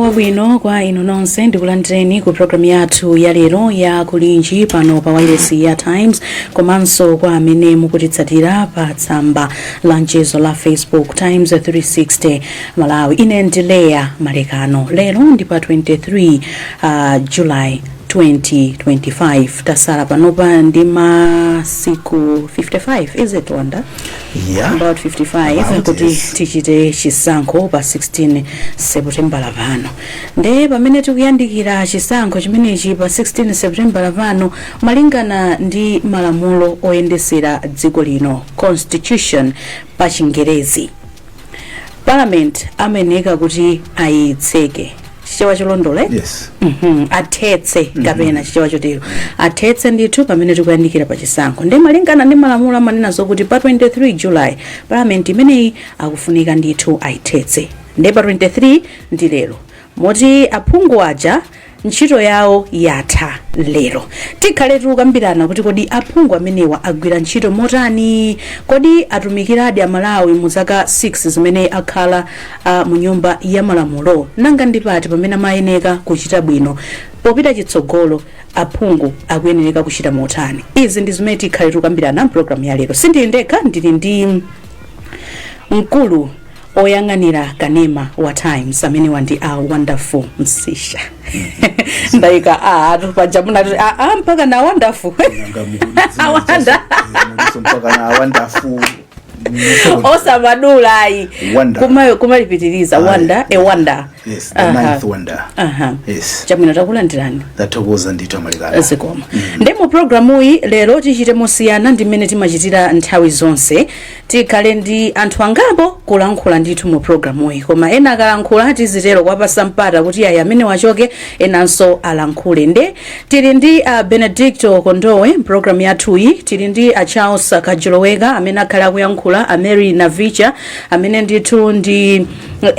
Wabwino kwa inu nonse, ndikulandireni ku programu yathu ya lero ya Kulinji pano pa wireless ya Times, komanso kwa amene mukutitsatira pa tsamba la mchezo la Facebook, Times 360 Malawi. Ine ndi Leya Malekano. Lero ndi pa 23 July 2025. Tasala panopa ndi masiku 55, is it, Wanda? Yeah. About 55. About, kuti yes. tichite chisankho pa 16 Seputembala pano. Nde pamene tikuyandikira chisankho chimenechi pa 16 Seputembala pano, malingana ndi malamulo oyendesera dziko lino, constitution pa Chingerezi, parliament amayeneka kuti ayitseke, Chichewa cholondola, eh? Yes. Athetse kapena Chichewa chotero, athetse ndithu pamene tikuyandikira pa chisankho. Ndi malingana ndi malamulo amanena zokuti pa 23 July parliament imeneyi akufunika ndithu ayithetse. Ndi pa 23 ndi lero, moti aphungu aja ntchito yawo yatha lero. Tikhale tikukambirana kuti kodi aphungu amenewa agwira ntchito motani? Kodi atumikiradi Amalawi mu zaka 6 zimene akhala mu nyumba ya malamulo? Nanga ndipati pamene amayeneka kuchita bwino? Popita chitsogolo aphungu akuyenereka kuchita motani? Izi ndi zimene tikhale tikukambirana mpulogalamu ya lero. Sindili ndekha, ndili ndi mkulu oyang'anira kanema wa Times, amene wandi a Wonderful Msisha. Ndayika a atu paja munati a mpaka na Wonderful. Wanda. Mpaka na Wonderful. Osamadula ayi. Wonder. Kumalipitiriza. Aye. Wonder, a wonder. Yes, the ninth wonder. Yes. Chabwino, takulandirani. Tathokoza ndithu, Amalekano. Zikoma. Ndi mu programuyi lero tichite mosiyana ndi mmene timachitira nthawi zonse. Tikhale ndi anthu angapo kulankhula ndithu mu programuyi, koma ena akalankhula tizitero kwapasa mpata kuti ayi, amene wachoke, enanso alankhule. Nde tili ndi Benedicto Kondowe mpulogalamu yathuyi, tili ndi a Charles Kajoloweka amene akhale akuyankhula, a Mary Navicha amene ndithu ndi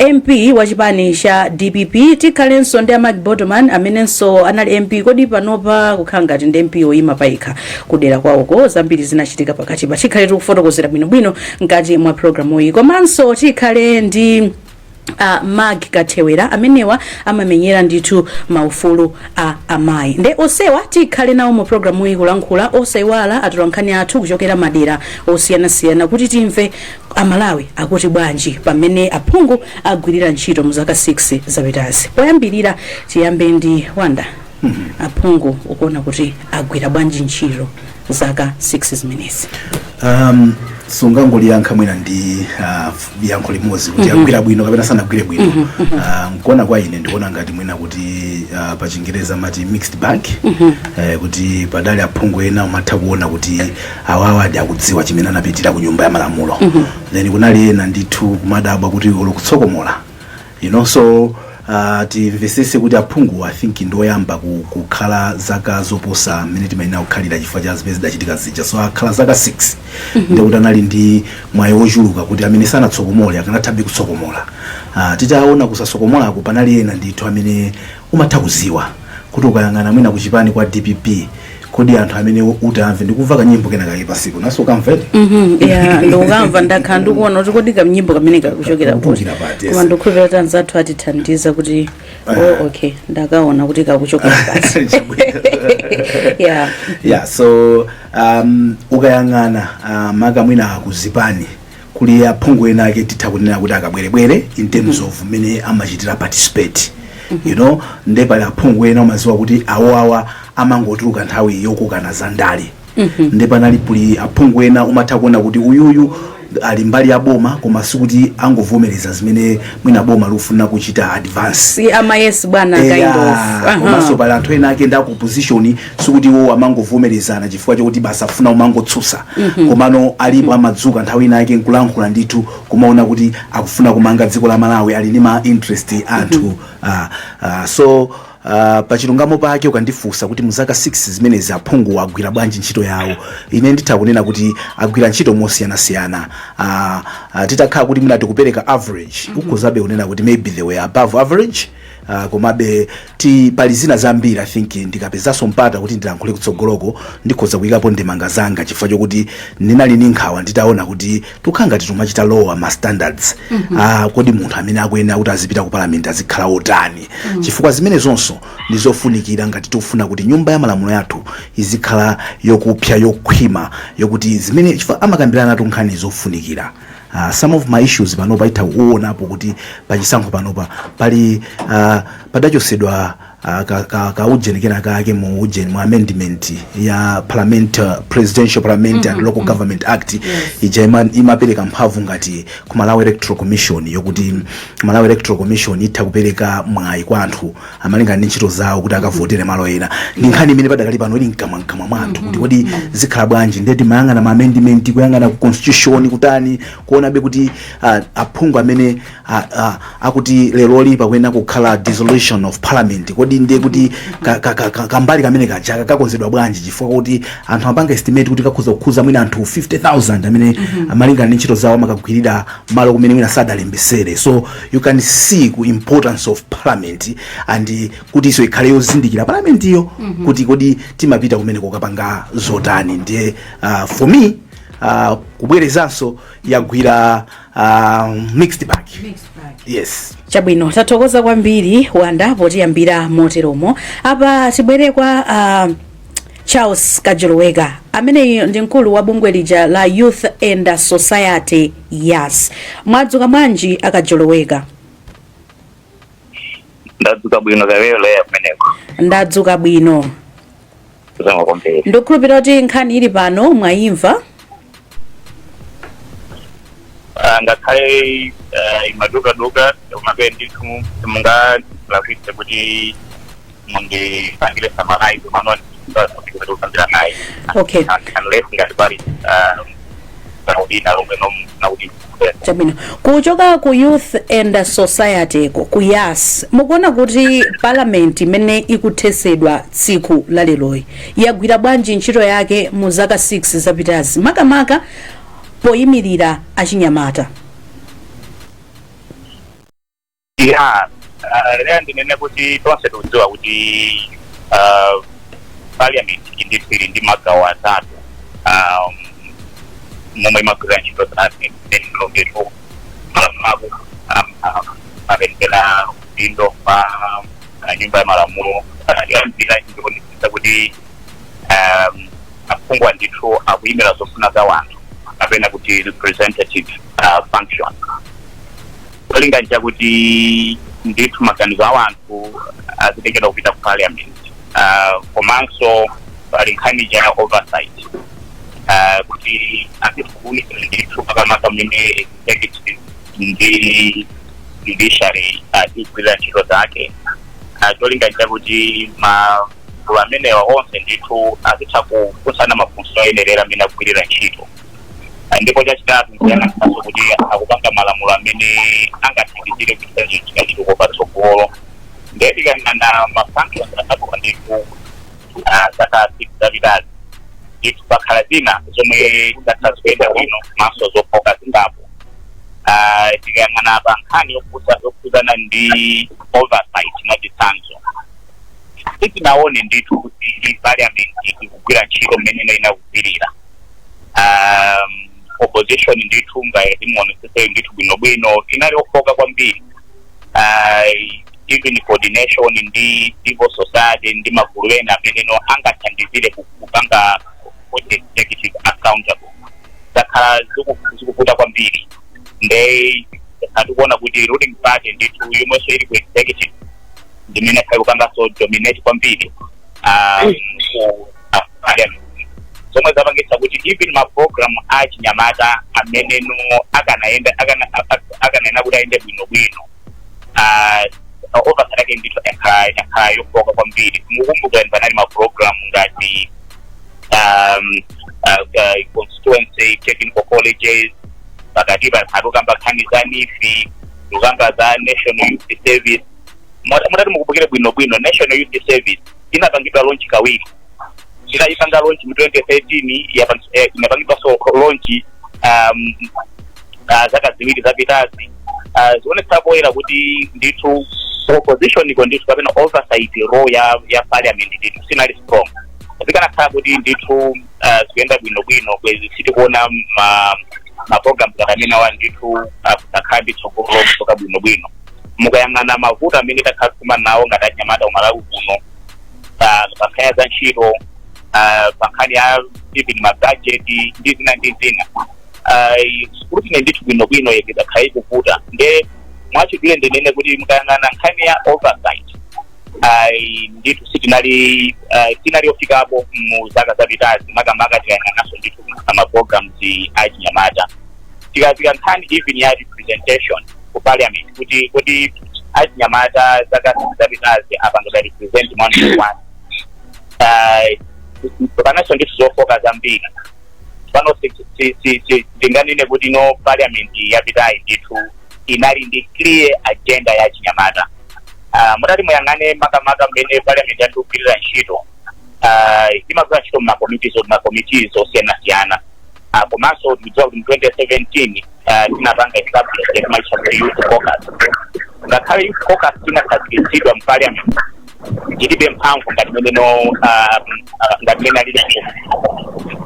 MP wa chipani cha DPP, tikhalenso ndi a Mark Botoman amenenso anali MP, kodi panopa kukhala ngati ndi MP oyima payekha kudera kwawoko. Zambiri zinachitika pakati pa, tikhale tikufotokozera bwinobwino mkati mwa programu iyi. Komanso tikhale ndi Mag Kathewera, amenewa amamenyera ndithu maufulu a amayi. Nde osewa tikhale nawo mu programu iyi kulankhula, osayiwala atolankhani athu kuchokera madera osiyanasiyana kuti timve Amalawi akuti bwanji pamene aphungu agwirira ntchito mu zaka 6 zapitazi. Poyambirira tiyambe ndi Wanda. Aphungu ukuona kuti agwira bwanji ntchito zaka 6 zimenezi? Sungangoliyankha mwina ndi yankho limodzi kuti agwira bwino kapena sanagwire bwino. Nkuona kwa ine, ndikuona ngati mwina kuti pa Chingereza amati mixed bag, kuti padali aphungu ena umatha kuona kuti awawa adi akudziwa chimene anapitira ku nyumba ya malamulo, then kunali ena ndithu kumadabwa kuti olo kutsokomola. So timvesese kuti aphungu, I think, ndoyamba kukhala zaka zoposa mmene timayenera kukhalira chifukwa cha zimene zidachitika zija. So akhala zaka 6, ndikuti anali ndi mwayi wochuluka kuti amene sanatsokomole akanathabe kutsokomola. Titaona kusasokomolako, panali ena ndithu amene umatha kuziwa kuti ukayang'ana mwina kuchipani kwa DPP, kodi anthu amene utamve ndikumva kanyimbo kena kake pasiku naso ukamvere. Ya, ndikukamva, ndakhala ndikuona kuti kodi kanyimbo kamene kakuchokera kuti? Kakutulukira pati, yes. Koma ndikukhulupirira kuti anzathu atithandiza kuti, oh, okay, ndakaona kuti kakuchokera pati. Yeah. Yeah, so ukayang'ana maka mwina kuzipani kuli aphungu ena ake titha kunena kuti akabwerebwere in terms of mmene amachitira participate. Nde pali aphungu ena umaziwa kuti awoawa amangotuluka nthawi yokukana za ndale. Nde panali puli aphungu ena umatha kuona kuti uyuyu ali mbali ya boma, koma sikuti angovomereza zimene mwina boma lufuna kuchita advance. Si ama "yes bwana" kind of. Komanso pali anthu ena ake ndi aku opposition, sikuti iwo amangovomerezana chifukwa chokuti basi afuna umangotsutsa, komano alipo amadzuka nthawi ina ake nkulankhula ndithu, kumaona kuti akufuna kumanga dziko la Malawi, ali ndi ma interest anthu. So pachilungamo pake, ukandifunsa kuti mu zaka 6 zimenezi aphungu agwira bwanji ntchito yawo, ine nditha kunena kuti agwira ntchito mosiyanasiyana. Titakhala kuti mwina tikupereka average, ukhozabe kunena kuti maybe they were above average. Komabe ti pali zina zambiri. I think ndikapezanso mpata kuti ndilankhule kutsogoloko, ndikhoza kuyikapo ndemanga zanga, chifukwa chokuti ndinali ndi nkhawa nditaona kuti tukhala ngati tumachita lower ma standards. Kodi munthu amene akuyenera kuti azipita ku parliament azikhala otani? Chifukwa zimene zonso ndi zofunikira ngati tikufuna kuti nyumba ya malamulo yathu izikhala yokupsa, yokhwima, yokuti zimene, chifukwa amakambirana natu nkhani zofunikira. Some of my issues panopa itha kuonapo kuti pachisankho panopa pali padachosedwa ka ujeni kena kake mu ujeni, mu amendment ya parliament, Presidential, Parliament and Local Government Act. Ija imapereka mphamvu ngati ku Malawi Electoral Commission, yokuti Malawi Electoral Commission itha kupereka mwayi kwa anthu amalingana ndi ntchito zawo kuti akavotere malo ena. Ndi nkhani imene padakali pano ili mkamwamkamwa mwa anthu kuti kodi zikhala bwanji? Ndeti mayang'ana ma amendment, kuyang'ana ku constitution, kutani, kuonabe kuti aphungu amene akuti leroli pakuyenera kukhala dissolution of parliament, kodi ndiye kuti kambali kamene kaja kakonzedwa bwanji? Chifukwa kuti anthu amapanga estimate kuti kakhoza kukhuza mwina anthu 50,000 amene amalingana ndi ntchito zawo amakagwirira malo kumene mwina sadalembesere. So you can see ku importance of parliament and kuti iso ikhale yozindikira parliament iyo kuti kodi timapita kumene kokapanga zotani. Ndiye for me, kubwerezanso, yagwira mixed bag, yes. Chabwino, tathokoza kwambiri Wanda potiyambira moteromo. Apa tibwere kwa Charles Kajoloweka, ameneyi ndi mkulu wa bungwe lija la Youth and Society, YAS. Mwadzuka bwanji, Akajoloweka? Ndadzuka bwino kawero leya kumeneko? Ndadzuka bwino. Zikomo kwambiri. Ndikukhulupirira kuti nkhani ili pano mwayimva. Ngakhale imadukaduka, komabe ndithu mungalakwitse kuti mundipangire summarize mano ndikupambira naye. Unless ngati pali lina lomwe nakuti. Chabwino, kuchoka ku Youth and Society ko ku YAS, mukuona kuti parliament imene ikuthesedwa tsiku la leroyi yagwira bwanji ntchito yake mu zaka 6 zapitazi, makamaka poyimirira achinyamata? Ya, lero ndinene kuti tonse tikudziwa kuti parliament ndithu ili ndi magawo atatu momwe imagwirira ntchito zake. Ndithu malamulo aperekera udindo pa nyumba ya malamulo yambira ndikuonetsetsa kuti aphungu ndithu akuyimira zofuna za wanthu, kapena kuti representative function. Cholinga nchakuti ndithu maganizo a wanthu azitengedwa kupita ku parliament. Komanso pali nkhani ya oversight, kuti azikuwunikira ndithu makamaka mmene executive ndi judiciary igwirira ntchito zake. Cholinga nchakuti magulu amenewa onse ndithu azitha kufunsana mafunso oyenerera amene akugwirira ntchito. Ndipo chachitatu nkuyang'ananso kuti akupanga malamulo amene angathandizire kuchita chitukuko patsogolo. Ndiye tikayang'ana ma functions atatuwa ndithu, zaka 6 zapitazi ndithu pakhala zina zomwe zakhala zikuyenda bwino komanso zofoka zingapo. Tikayang'ana pa nkhani yokhuzana ndi oversight, mwachitsanzo, sitinaone ndithu kuti parliament ikugwira ntchito mmene ina kugwirira. Opposition ndithu, ngati muonesese ndithu bwinobwino, inali ofoka kwambiri. Even coordination ndi civil society ndi magulu ena ameneno angathandizire kupanga executive accountable zakhala zikuvuta kwambiri. Nde tikuona kuti ruling party ndithu, yomwenso ili ku executive, ndimene akhali kupanganso dominate kwambiri ku parliament, zomwe zapangitsa kuti even ma program a chinyamata ameneno akanayenda akanayenda kuti ayende bwinobwino, oversight yake ndithu yakhala yofoka kwambiri. Mukumbukira panali ma program ngati constituency technical colleges, pakati pa atukamba nkhani za NEEF, tukamba za National Youth Service. Mutati mukumbukire bwinobwino, National Youth Service inapangidwa launch kawiri. Inayipanga launch mu 2013, inapangidwanso launch Zaka 2 zapitazi zionetsa poyera kuti ndithu opposition iko ndithu kapena oversight role ya parliament ndithu sinali strong. Zikanakhala kuti ndithu zikuyenda bwinobwino, bwezi sitikuona ma programs amene awa ndithu kusakhala ndi tsogolo kusoka bwinobwino. Mukayang'ana mavuto amene takhala tikumana nawo ngati anyamata kumalawi kuno pa nkhani za ntchito, pa nkhani ya even ma budget ndi zina ndi zina, scrutiny ndithu bwinobwino ikakhala ikuvuta. Nde mwachidule ndinene kuti mukayang'ana nkhani ya oversight, ndithu sitinali tinali ofikapo mu zaka zapitazi, makamaka tikayang'ananso ndithu ama programs achinyamata. Tikafika nkhani even ya representation ku parliament, kuti achinyamata zaka zapitazi apangidwa represent one to one, pananso ndithu zofoka zambiri. Pano tinganene kuti no, parliament yapitayi ndithu inali ndi clear agenda ya chinyamata. Mutati muyang'ane makamaka mmene parliament yathu kugwirira ntchito, imagwira ntchito mma committees osiyanasiyana. Komanso tikudziwa kuti mu 2017 tinapanga establish timaitcha kuti youth caucus. Ngakhale youth caucus inakhazikitsidwa mu parliament, ilibe mphamvu ngati meneno ngati mene alili.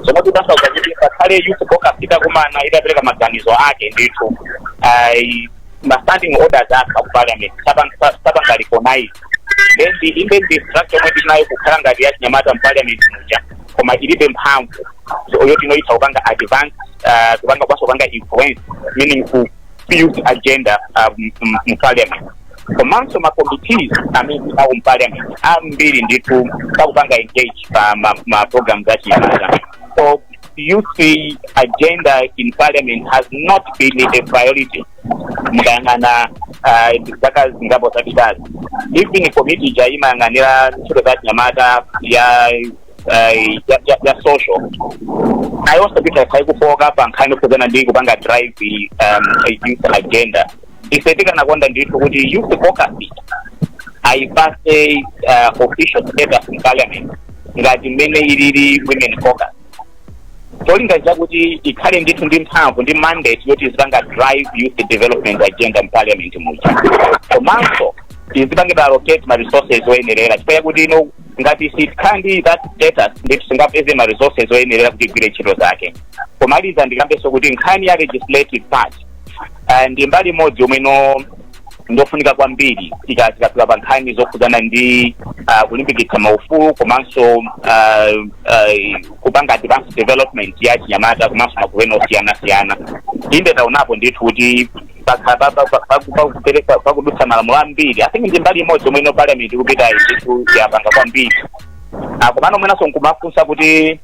Zomwe tikutanthauza kuti ngakhale youth caucus itakumana, itapereka maganizo ake ndithu, ma standing orders ake ku parliament sapanga recognize. Then inde ndi structure yomwe tinayo kukhala ngati ya chinyamata mu parliament muja, koma ilibe mphamvu yoti inoitha kupanga advance, kupanga kwaso kupanga influence meaningful youth agenda mu parliament. Komanso ma committees amene awo mu parliament ambiri ndithu sakupanga engage pa ma programs achinyamata. So youth agenda in parliament has not been a priority. Mukayang'ana zaka zingapo zapitazi, even committee ija imayang'anira ntchito za chinyamata ya social ayonso pita ikufoka pa nkhani yokhuzana ndi kupanga drive youth agenda. Ife tikanakonda ndithu kuti youth caucus ayipase official status in parliament ngati mmene ilili women caucus, cholinga chakuti ikhale ndithu ndi mphamvu ndi mandate yoti izipanga drive youth development agenda mu parliament muja, komanso izipangidwa allocate ma resources oyenerera, chifukwa chakuti ino ngati sikhala ndi that status ndithu singapeze ma resources oyenerera kuti igwire ntchito zake. Pomaliza, ndikambenso kuti nkhani ya legislative part ndi mbali imodzi yomweno ndofunika kwambiri tikafika pa nkhani zokhudzana ndi kulimbikitsa maufulu komanso kupanga advanced development ya chinyamata komanso magulu ena osiyanasiyana. Inde, taonapo ndithu kuti pakudutsa malamulo ambiri. I think ndi mbali imodzi yomwe ino parliament ikupita ndithu yapanga kwambiri. Komano mwenanso nkumafunsa kuti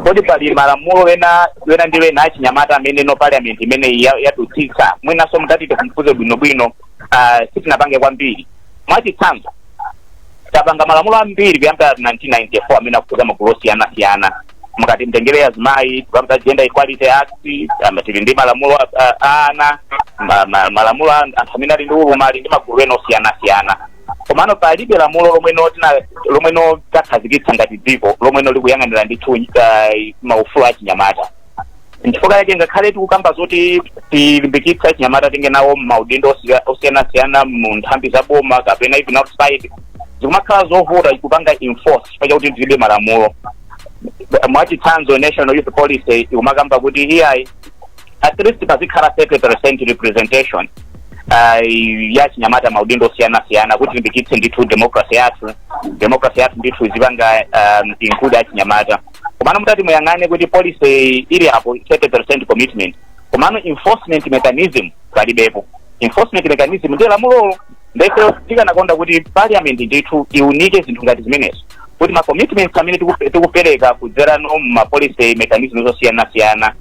kodi pali malamulo ena ndi ena achinyamata amene no parliament imene yadutsitsa? Mwinanso mutati tifufuze bwinobwino, sitinapange kwambiri. Mwachitsanzo, tapanga malamulo ambiri kuyambira 1994 amene akukhudza magulu osiyanasiyana. Mukati mtengere azimayi, tikamba Gender Equality Act, tili ndi malamulo a ana, malamulo a anthu amene ali ndi ulumali ndi magulu ena osiyanasiyana. Komano palibe lamulo lomweno takhazikitsa ngati dziko lomweno likuyang'anira ndithu maufulu achinyamata. Nchifukwa chake ngakhale tikukamba zoti tilimbikitsa achinyamata tenge nawo maudindo osiyanasiyana mu nthambi za boma kapena even outside, zikumakhala zovuta kupanga enforce chifukwa chakuti tilibe malamulo. Mwachitsanzo, National Youth Policy ikumakamba kuti iyayi, at least pazikhala 30% representation ya chinyamata maudindo osiyanasiyana kuti limbikitse ndithu democracy yathu ndithu izipanga include achinyamata. Komano mutati muyang'ane kuti policy ili apo, 30% commitment, komano enforcement mechanism palibepo. Enforcement mechanism ndiye lamulolo. Ndefe tikanakonda kuti parliament ndithu iunike zinthu ngati zimenezo, kuti ma commitments amene tikupereka kudzerano mu policy mechanism zosiyanasiyana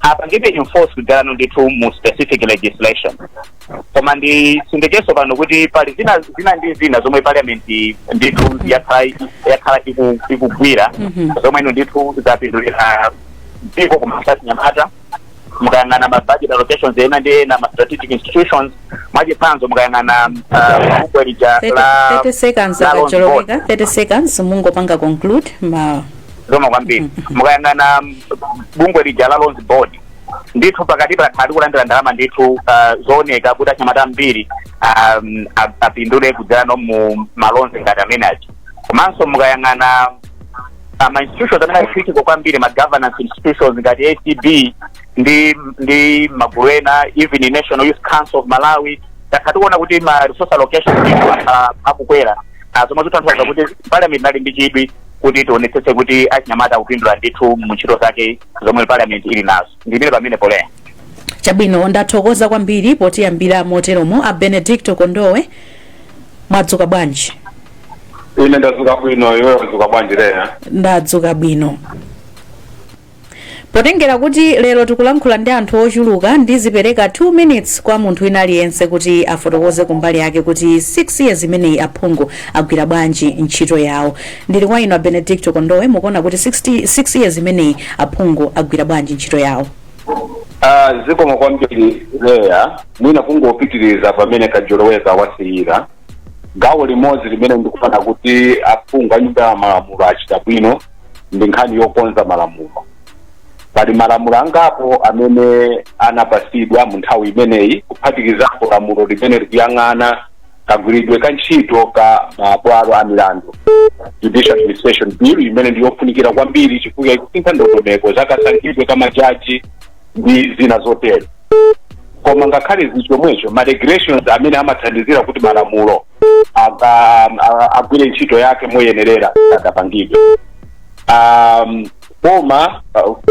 apangidwe enforce kudzerano ndithu mu specific legislation. Koma ndisindikenso pano kuti pali zina zina ndi zina zomwe parliament ndithu yakhala ikugwira zomweno ndithu zapindulira dziko komanso achinyamata. Mukayang'ana ma budget allocations ena ndi ena, ma strategic institutions, mwachitsanzo mukayang'ana bungwe lija la 30 seconds. La Loans Board. Akacholoweka, 30 seconds, mungopanga conclude ma Zikomo kwambiri. Mukayang'ana bungwe lija la Loans Board, Ndithu pakati pakhala tikulandira ndalama ndithu zooneka kuti achinyamata ambiri apindule kudzerano mu ma loans ngati amenaji. Komanso mukayang'ana ma institutions amene ali critical kwambiri, ma governance institutions ngati ACB ndi magulu ena, even National Youth Council of Malawi, takhala tikuona kuti ma resource allocation ndithu akukwera, zomwe zikutanthauza kuti parliament inali ndi chidwi kuti tionetsetse kuti achinyamata akupindula ndithu mu ntchito zake zomwe parliament ili nazo. Ndimire pamene poleya. Chabwino, ndathokoza kwambiri potiyambira moteromo. A Benedicto Kondowe, mwadzuka bwanji? Ine ndadzuka bwino. Iwe wadzuka bwanji, Leya? Ndadzuka bwino. Potengera kuti lero tikulankhula ndi anthu ochuluka, ndizipereka 2 minutes kwa munthu wina aliyense kuti afotokoze kumbali yake kuti 6 years imeneyi aphungu agwira bwanji ntchito yawo. Ndili kwa inu a Benedicto Kondowe, mukuona kuti 6 years imeneyi aphungu agwira bwanji ntchito yawo? Zikomo kwambiri, Leya. Mwina kungopitiriza pamene Kajoloweka wasiyira, gawo limodzi limene ndikuona kuti aphungu a Nyumba ya Malamulo achita bwino ndi nkhani yokonza malamulo. Pali malamulo angapo amene anapasidwa mu nthawi imeneyi, kuphatikizapo lamulo limene likuyang'ana kagwiridwe ka ntchito ka mabwalo a milandu, Judicial Administration Bill, imene ndiyofunikira kwambiri chifukwa ikusintha ndondomeko za kasankhidwe ka majaji ndi zina zotero. Koma ngakhale zichomwecho, ma regulations amene amathandizira kuti malamulo agwire ntchito yake moyenerera adapangidwe. Koma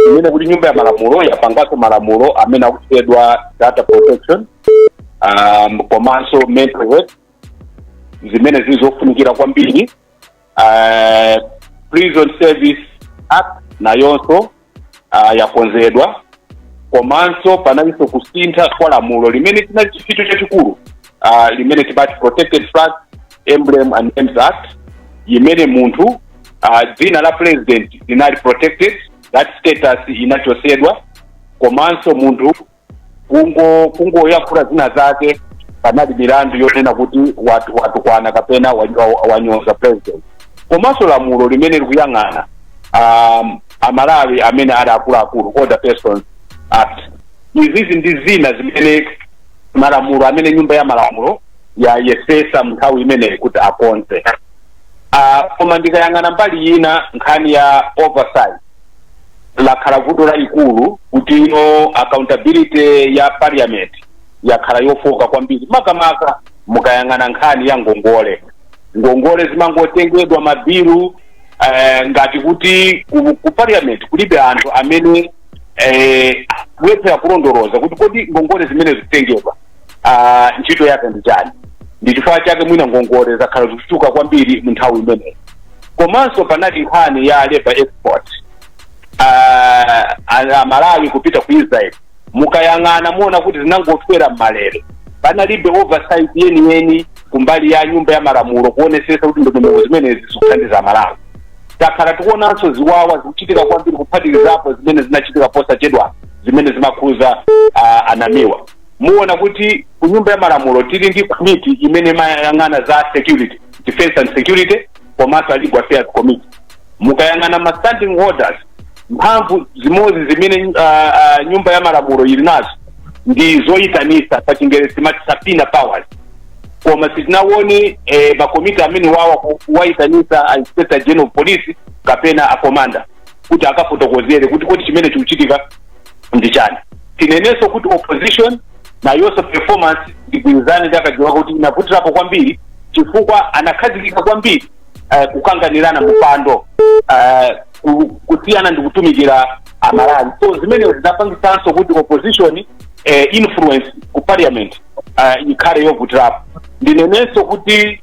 imene kuti Nyumba ya Malamulo yapanganso malamulo amene akutchedwa data protection komanso mental health, zimene zili zofunikira kwambiri. Prison Service Act nayonso yakonzedwa. Komanso panalinso kusintha kwa lamulo limene chinali chintchito chachikulu, limene timati Protected Flag, Emblem and Names Act, imene munthu dzina la president linali protected, that status inachosedwa. Komanso munthu kungoyankhula zina zake, panali milandu yonena kuti watukwana kapena wanyoza president. Komanso lamulo limene likuyang'ana Amalawi amene ali akuluakulu, Older Persons Act. Izizi ndi zina zimene malamulo amene Nyumba ya Malamulo yayesesa mu nthawi imeneyi kuti akonze. Koma ndikayang'ana mbali ina, nkhani ya oversight lakhala vuto lalikulu, kuti ino accountability ya parliament yakhala yofoka kwambiri, makamaka mukayang'ana nkhani ya ngongole. Ngongole zimangotengedwa, mabilu, ngati kuti ku parliament kulibe anthu amene kuyephera kulondoloza kuti kodi ngongole zimene zikutengedwa ntchito yake ndi chani. Ndi chifukwa chake mwina ngongole zakhala zikuchuka kwambiri mu nthawi imeneyi. Komanso panali nkhani ya labor export, Amalawi kupita ku Israel. Mukayang'ana muona kuti zinangofera mmalere, panalibe oversight yeniyeni kumbali ya Nyumba ya Malamulo kuonesesa kuti ndondomeko zimenezi zikuthandiza Amalawi. Takhala tikuonanso ziwawa zikuchitika kwambiri, kuphatikizapo zimene zinachitika posachedwa zimene zimakhuza anamiwa. Muona kuti ku Nyumba ya Malamulo tili ndi committee imene imayang'ana za security, defense and security, komanso Legal Affairs Committee. Mukayang'ana ma standing orders, mphamvu zimodzi zimene Nyumba ya Malamulo ili nazo ndi zoyitanisa, pa Chingerezi timati subpoena powers, koma sitinaone makomiti amene wawa kuwayitanisa a Inspector General of Police kapena a commander kuti akafotokozere kuti kodi chimene chikuchitika ndi chani. Tinenenso kuti opposition nayonso performance, ndigwirizane ndi akadziwa kuti inavutirapo kwambiri, chifukwa anakhazikika kwambiri kukanganirana mpando kusiyana ndi kutumikira Amalawi. So zimenezo zinapangisanso kuti opposition influence ku parliament ikhale yovutirapo. Ndinenenso kuti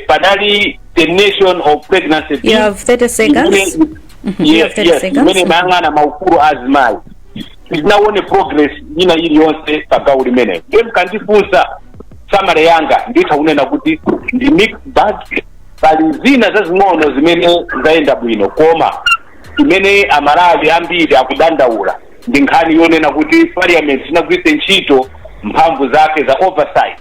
panali Termination of Pregnancy You have 30 seconds. You Yes, have 30 yes, seconds. imene imayang'ana maufulu a azimayi. Tinaone progress ina iliyonse pa gawo limeneyo. Ndiye mkandifunsa summary yanga, nditha kunena kuti ndi mixed bag. Pali zina zazing'ono zimene zayenda bwino, koma imene Amalawi ambiri akudandaula ndi nkhani yonena kuti parliament inagwiritse ntchito mphamvu zake za oversight,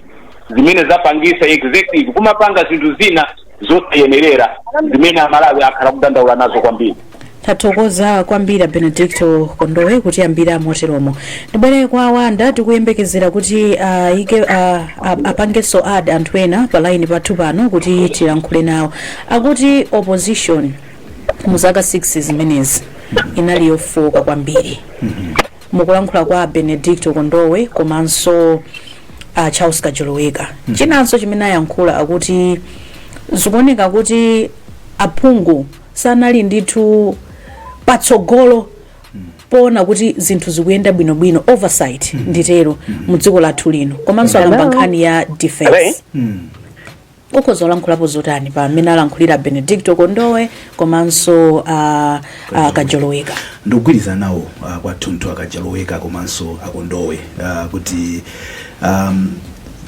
zimene zapangisa executive kumapanga zinthu zina zosayenerera zimene Amalawi akhala kudandaula nazo kwambiri. Tathokoza kwambiri, Benedicto Kondowe, kutiyambira moteromo. Ndibwere kwa Wanda. Tikuyembekezera kuti ike apangenso add anthu ena pa line pathu pano kuti tilankhule nawo. Akuti opposition mu zaka 6 zimenezi inali yofoka kwambiri, mukulankhula kwa Benedicto Kondowe komanso Charles Kajoloweka. Chinanso chimene ayankhula, akuti zikuoneka kuti aphungu sanali ndithu patsogolo poona kuti zinthu zikuyenda bwinobwino, oversight nditero, mu dziko lathu lino. Komanso akamba nkhani ya defense. Ukhoza olankhulapo zotani pa amene alankhulira Benedicto Kondowe komanso Kajoloweka? Ndikugwirizana nawo kwathunthu Akajaloweka komanso Akondowe kuti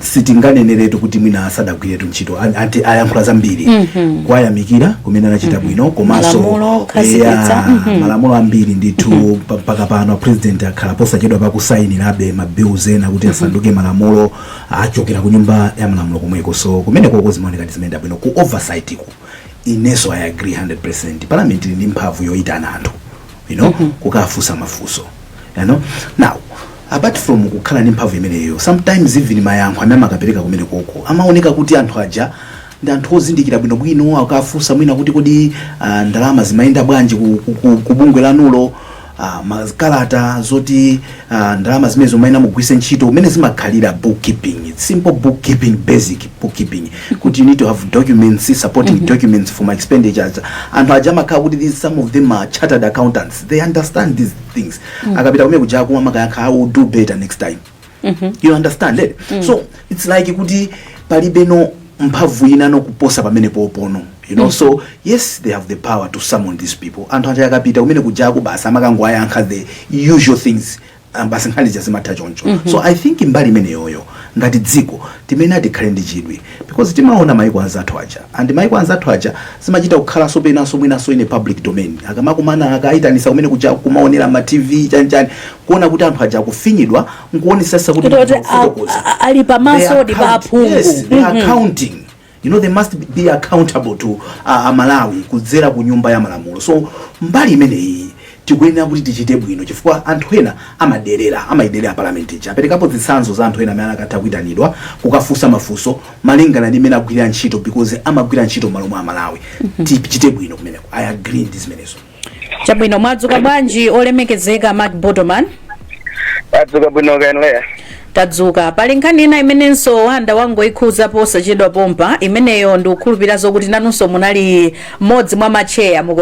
sitinganeneretu kuti mwina asadagwiretu ntchito. Ati ayankhula zambiri, kuwayamikira kumene anachita bwino, komanso Malamulo okhazikitsa. Yeah, malamulo ambiri ndithu. Mpaka pano President akhala posachedwa pakusayinirabe ma bills ena kuti asanduke malamulo achokera ku Nyumba ya Malamulo komweko. So kumeneko zimaoneka ndi zimene bwino. Ku oversight ku, inenso I agree 100. Parliament ili ndi mphamvu yoyitana anthu kukafunsa mafunso. Now, apart from kukhala ndi mphamvu imeneyo, sometimes even mayankho amene amakapereka kumene koko amaoneka kuti anthu aja ndi anthu ozindikira bwinobwino. Akafunsa mwina kuti kodi ndalama zimayenda bwanji ku bungwe lanulo, makalata zoti ndalama zimene zimayenda mugwise ntchito, kumene zimakhalira bookkeeping. It's simple bookkeeping, basic bookkeeping, kuti you need to have documents, supporting documents for my expenditures. Anthu aja amakhala kuti these, some of them are chartered accountants, they understand these things. Akapita kumene kuja kumwe amakayankha, "I will do better next time." You understand it? So it's like kuti palibe no mphamvu ina nokuposa pamene popono. So yes, they have the power to summon these people. Anthu aja akapita kumene kujaku, basi, amakangoayankha the usual things, basi, nkhani zimatha choncho. So I think mbali imeneyoyo, ngati dziko timene atikhale ndi chidwi, because timaona maiko anzathu aja, and maiko anzathu aja zimachita kukhalanso penanso mwinanso in a public domain. Akamakumana, akayitanisa kumene kuja, kumaonera ma TV, chanchani, kuona kuti anthu aja akufinyidwa, nkuonesesa kuti Kuti kufotokoza. Ali pamaso ndi pa aphungu. Yes, they are accounting. They must be accountable to Amalawi kudzera ku Nyumba ya Malamulo. So mbali imeneyi tikuyenera kuti tichite bwino, chifukwa anthu ena amaderera, amayiderera parliament ija. Aperekapo zitsanzo za anthu ena amene akatha kuyitanidwa kukafunsa mafunso malingana ndi imene agwirira ntchito, because amagwira ntchito m'malo mwa Amalawi. Tichite bwino kumeneko. I agree ndi zimenezo. Chabwino. Mwadzuka bwanji, olemekezeka Mark Botoman? Adzuka bwino kaenleya. Tadzuka. Pali nkhani ina imenenso Wanda wangoikhuza posachedwa pompa. Imeneyo ndikukhulupirira zokuti nanunso munali mmodzi mwa macheya mu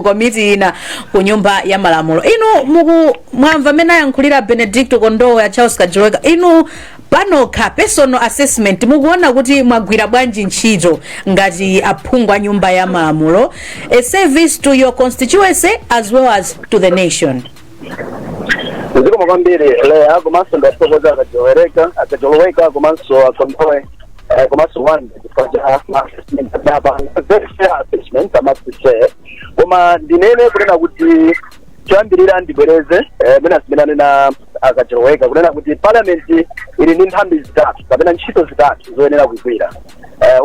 komiti ina ku Nyumba ya Malamulo. Inu muku mwamva amene ayankhulira Benedicto Kondowe ya Charles Kajoloweka. Inu panokha, personal assessment, mukuona kuti mwagwira bwanji ntchito ngati aphungu a Nyumba ya Malamulo, a service to your constituency as well as to the nation? Zikomo kwambiri, Leya, komanso ndathokoza Akajoloweka komanso Akondowe, komanso Wanda chifukwa cha assessment apa, very fair assessment, I must say. Koma ndinene kunena kuti choyambirira ndibwereze mwina zimene anena Akajoloweka, kunena kuti parliament ili ndi nthambi zitatu kapena ntchito zitatu zoyenera kugwira: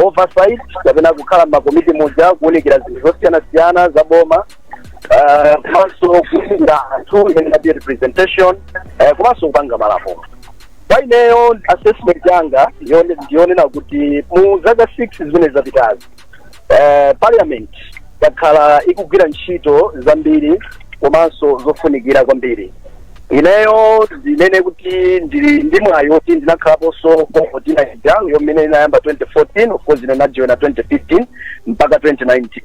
oversight, kapena kukhala m'makomiti muja kuwunikira zinthu zosiyanasiyana za boma, komanso kuwunikira anthu, imene ngati representation, komanso kupanga malamulo. Kwa ineyo, assessment yanga ndiyonena kuti mu zaka 6 zimene zapitazi, parliament yakhala ikugwira ntchito zambiri komanso zofunikira kwambiri. Ineyo ndinene kuti ndili ndi mwayi woti ndinakhalaponso cohort ina ija yomene inayamba 2014. Of course, ine najoina 2015 mpaka 2019.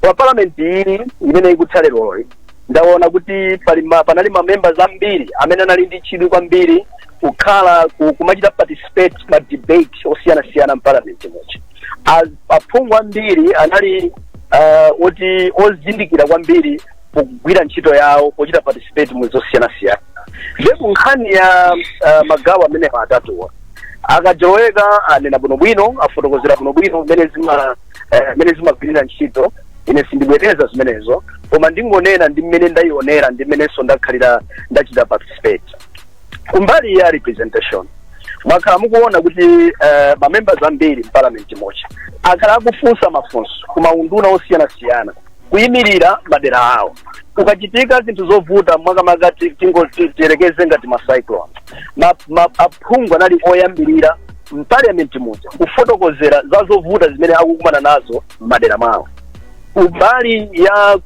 Pa parliament iyi imene ikutha leroyi, ndaona kuti panali ma members ambiri amene anali ndi chidwi kwambiri kukhala kumachita participate ma debate osiyanasiyana m'parliament muja. Aphungu ambiri anali oti ozindikira kwambiri pogwira ntchito yawo, pochita participate mu zosiyanasiyana. Ndipo nkhani ya magawo amenewa atatuwa, Akajoloweka anena bwinobwino, afotokozera bwinobwino mmene zimagwirira ntchito. Ine sindibwereza zimenezo, koma ndingonena ndi mmene ndayionera, ndi mmenenso ndakhalira ndachita participate. Kumbali ya representation, mwakhala mukuona kuti mamembers ambiri mparliament muja akhala akufunsa mafunso ku maunduna osiyanasiyana. Kuyimirira madera awo ukachitika zinthu zovuta, makamaka tiyerekeze ngati ma cyclone, aphungu anali oyambirira m'parliament muja kufotokozera za zovuta zimene akukumana nazo m'madera mwawo. Kumbali ya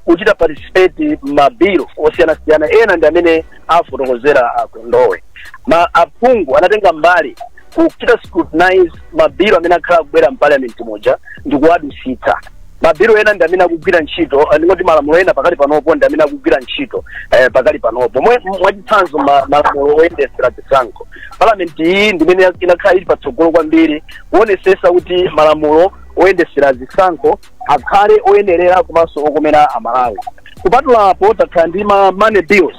kuchita participate mabilo osiyanasiyana, ena ndi amene afotokozera akondowe, ma aphungu anatenga mbali kuchita scrutinize mabilo amene akhala akubwera m'parliament muja ndi kuwadusitsa. Mabilo ena ndi amene akugwira ntchito, ndingoti malamulo ena pakali panopo ndi amene akugwira ntchito pakali panopo. Mwachitsanzo, malamulo oyendesera zisankho, parliament iyi ndimene inakhala ili patsogolo kwambiri kuonesesa kuti malamulo oyendesera zisankho akhale oyenerera komanso okomera Amalawi. Kupatulapo, takhala ndi ma money bills,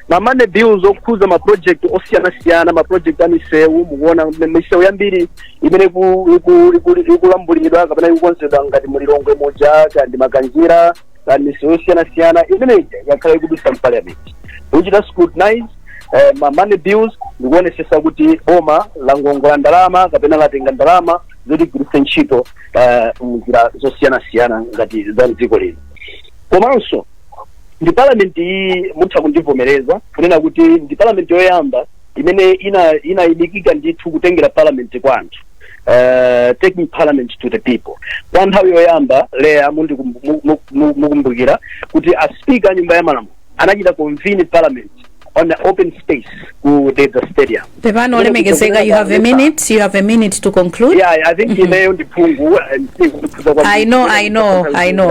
ma money bills okhuza ma project osiyanasiyana, ma project a misewu. Mukuona misewu yambiri imene ikulambulidwa kapena ikukonzedwa ngati mulilongwe muja, kandi Makanjira, kandi misewu yosiyanasiyana imene yakhala ikudusa m'parliament, kuchita scrutinize ma money bills ndikuonesesa kuti boma langongola ndalama kapena latenga ndalama zoti igwiritse ntchito mnjira zosiyanasiyana ngati za mdziko lino. Komanso ndi parliament iyi, mutha kundivomereza kunena kuti ndi parliament yoyamba imene inayimikika ndithu kutengera parliament kwa anthu, taking parliament to the people. Kwa nthawi yoyamba, leya mukumbukira kuti a speaker a nyumba ya malamulo anachita convene parliament on the open space ku Dedza Stadium. Pepano, olemekezeka, you have a minute, you have a minute to conclude. Yeah, I think ineyo ndiphungu. I know, I know, I know.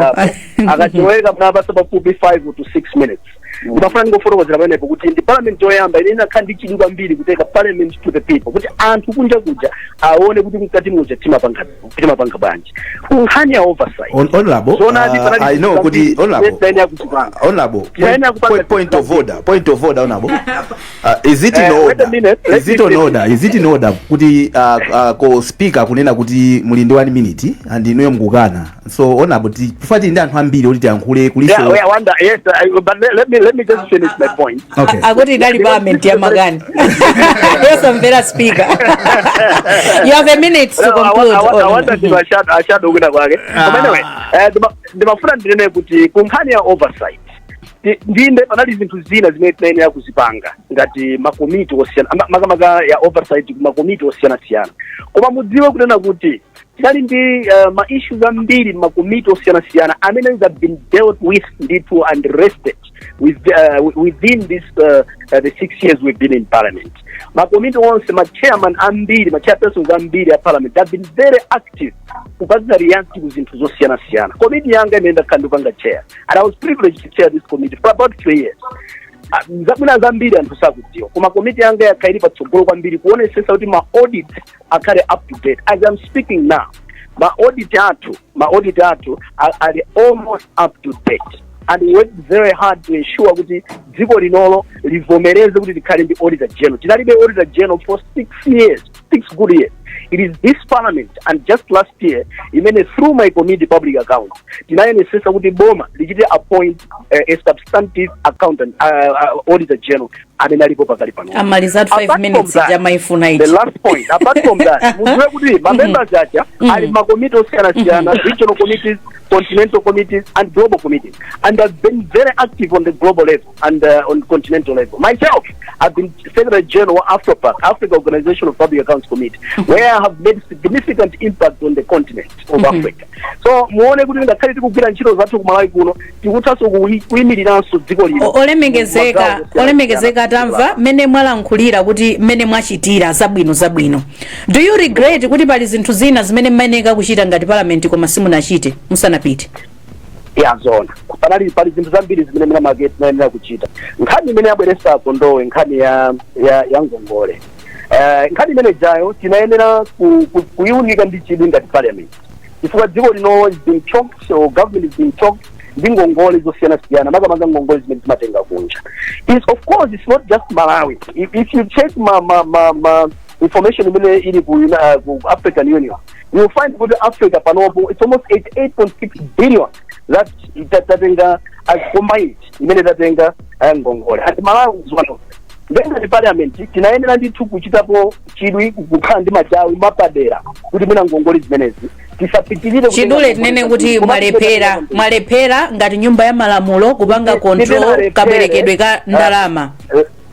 Akachoweka mnapasa pafupi 5 to 6 minutes. Ndimafuna ndingofotokozera pamenepo kuti ndi parliament yoyamba ine inakhala ndi chidwi kwambiri kutenga parliament to the people, kuti anthu kunja kuja aone kuti mkati muja timapanga bwanji. Ku nkhani ya oversight, Honorable, Zonadi panali I know kuti honorable, zambiri kuzipanga. Honorable, Tinayenera kupanga point of order, point of order, honorable. Is it in Wait a order? minute, let Is me it on finish. order? Is it in order kuti ko speaker kunena kuti muli ndi 1 minute and inuyo mukukana? So honorable, tifati ndi anthu ambiri oti tiyankhule kuliso. Yeah, wonder, yes, but let me just finish my point. Okay. Akuti inali parliament ya makani yosamvera speaker. You have a minute to No, conclude. I wonder ashado kwina kwake. Koma anyway, ndimafuna ndinene kuti ku nkhani ya oversight, ndinde panali zinthu zina zimene tinayenera kuzipanga ngati makomiti osiyana, makamaka ya oversight ku makomiti osiyanasiyana. Koma mudziwe kunena kuti tinali ndi ma issues ambiri makomiti osiyanasiyana amene have been dealt with ndithu and rested within this the 6 years we've been in parliament. Makomiti onse, ma chairman ambiri, ma chairpersons ambiri a parliament have been very active kupanga react ku zinthu zosiyanasiyana. Komiti yanga imene ndakhala ndikupanga chair, and I was privileged to chair this committee for about 3 years, zabwino zambiri anthu sakudziwa, koma komiti yanga yakhala ili patsogolo kwambiri kuonesesa kuti ma audit akhale up to date. As I'm speaking now, ma audit athu ali almost up to date, and we worked very hard to ensure kuti dziko linolo livomereze kuti likhale ndi auditor general. Tinalibe auditor general for 6 years, 6 good years. It is this parliament and just last year imene through my committee, public account, tinayenesesa kuti boma lichite appoint a substantive accountant, auditor general amene alipo pakali pano. Amalizatu 5 Apart from minutes that, jamaifuna the ichi. last point, apart from that, mudziwe kuti ma members aja ali makomiti osiyanasiyana, regional committees, continental committees and global committees, and have been very active on the global level and on continental level. Myself, I've been secretary general of AFROPAC, Africa Organization of Public Accounts Committee, where I have made significant impact on the continent of Africa. So muone kuti ngakhale tikugwira ntchito zathu kumalawi kuno, tikuthanso kuyimiriranso dziko lino. Olemekezeka, Magawo olemekezeka, tamva mmene mwalankhulira kuti mmene mwachitira zabwino zabwino. Do you regret kuti pali zinthu zina zimene mmayeneka kuchita ngati parliament koma simunachite musanapite? Ya, zona panali pali zinthu zambiri zimene mina make tinayenera kuchita. Nkhani imene yabweresa Kondowe, nkhani ya ngongole, nkhani imene jayo tinayenera kuyiunika ndi chidwi ngati parliament, chifukwa dziko lino is being choked, or government is being choked ndi ngongole zosiyanasiyana, makamaka ngongole zimene zimatenga kunja. Is of course it's not just Malawi. If you check ma information imene ili ku African Union, you will find kuti Africa panopo it's almost 88.6 billion that tatenga as combined, imene tatenga ngongole, and Malawi is one of them. Ngati parliament tinayenera ndithu kuchitapo chidwi, kukhala ndi machawi mapadera kuti mwina ngongole zimenezi tisapitirire kutenga Chidule ngongole tinene zambiri. kuti Koma mwalephera, mwalephera ngati nyumba ya malamulo kupanga control Sitinalephere. kabwerekedwe ka ndalama.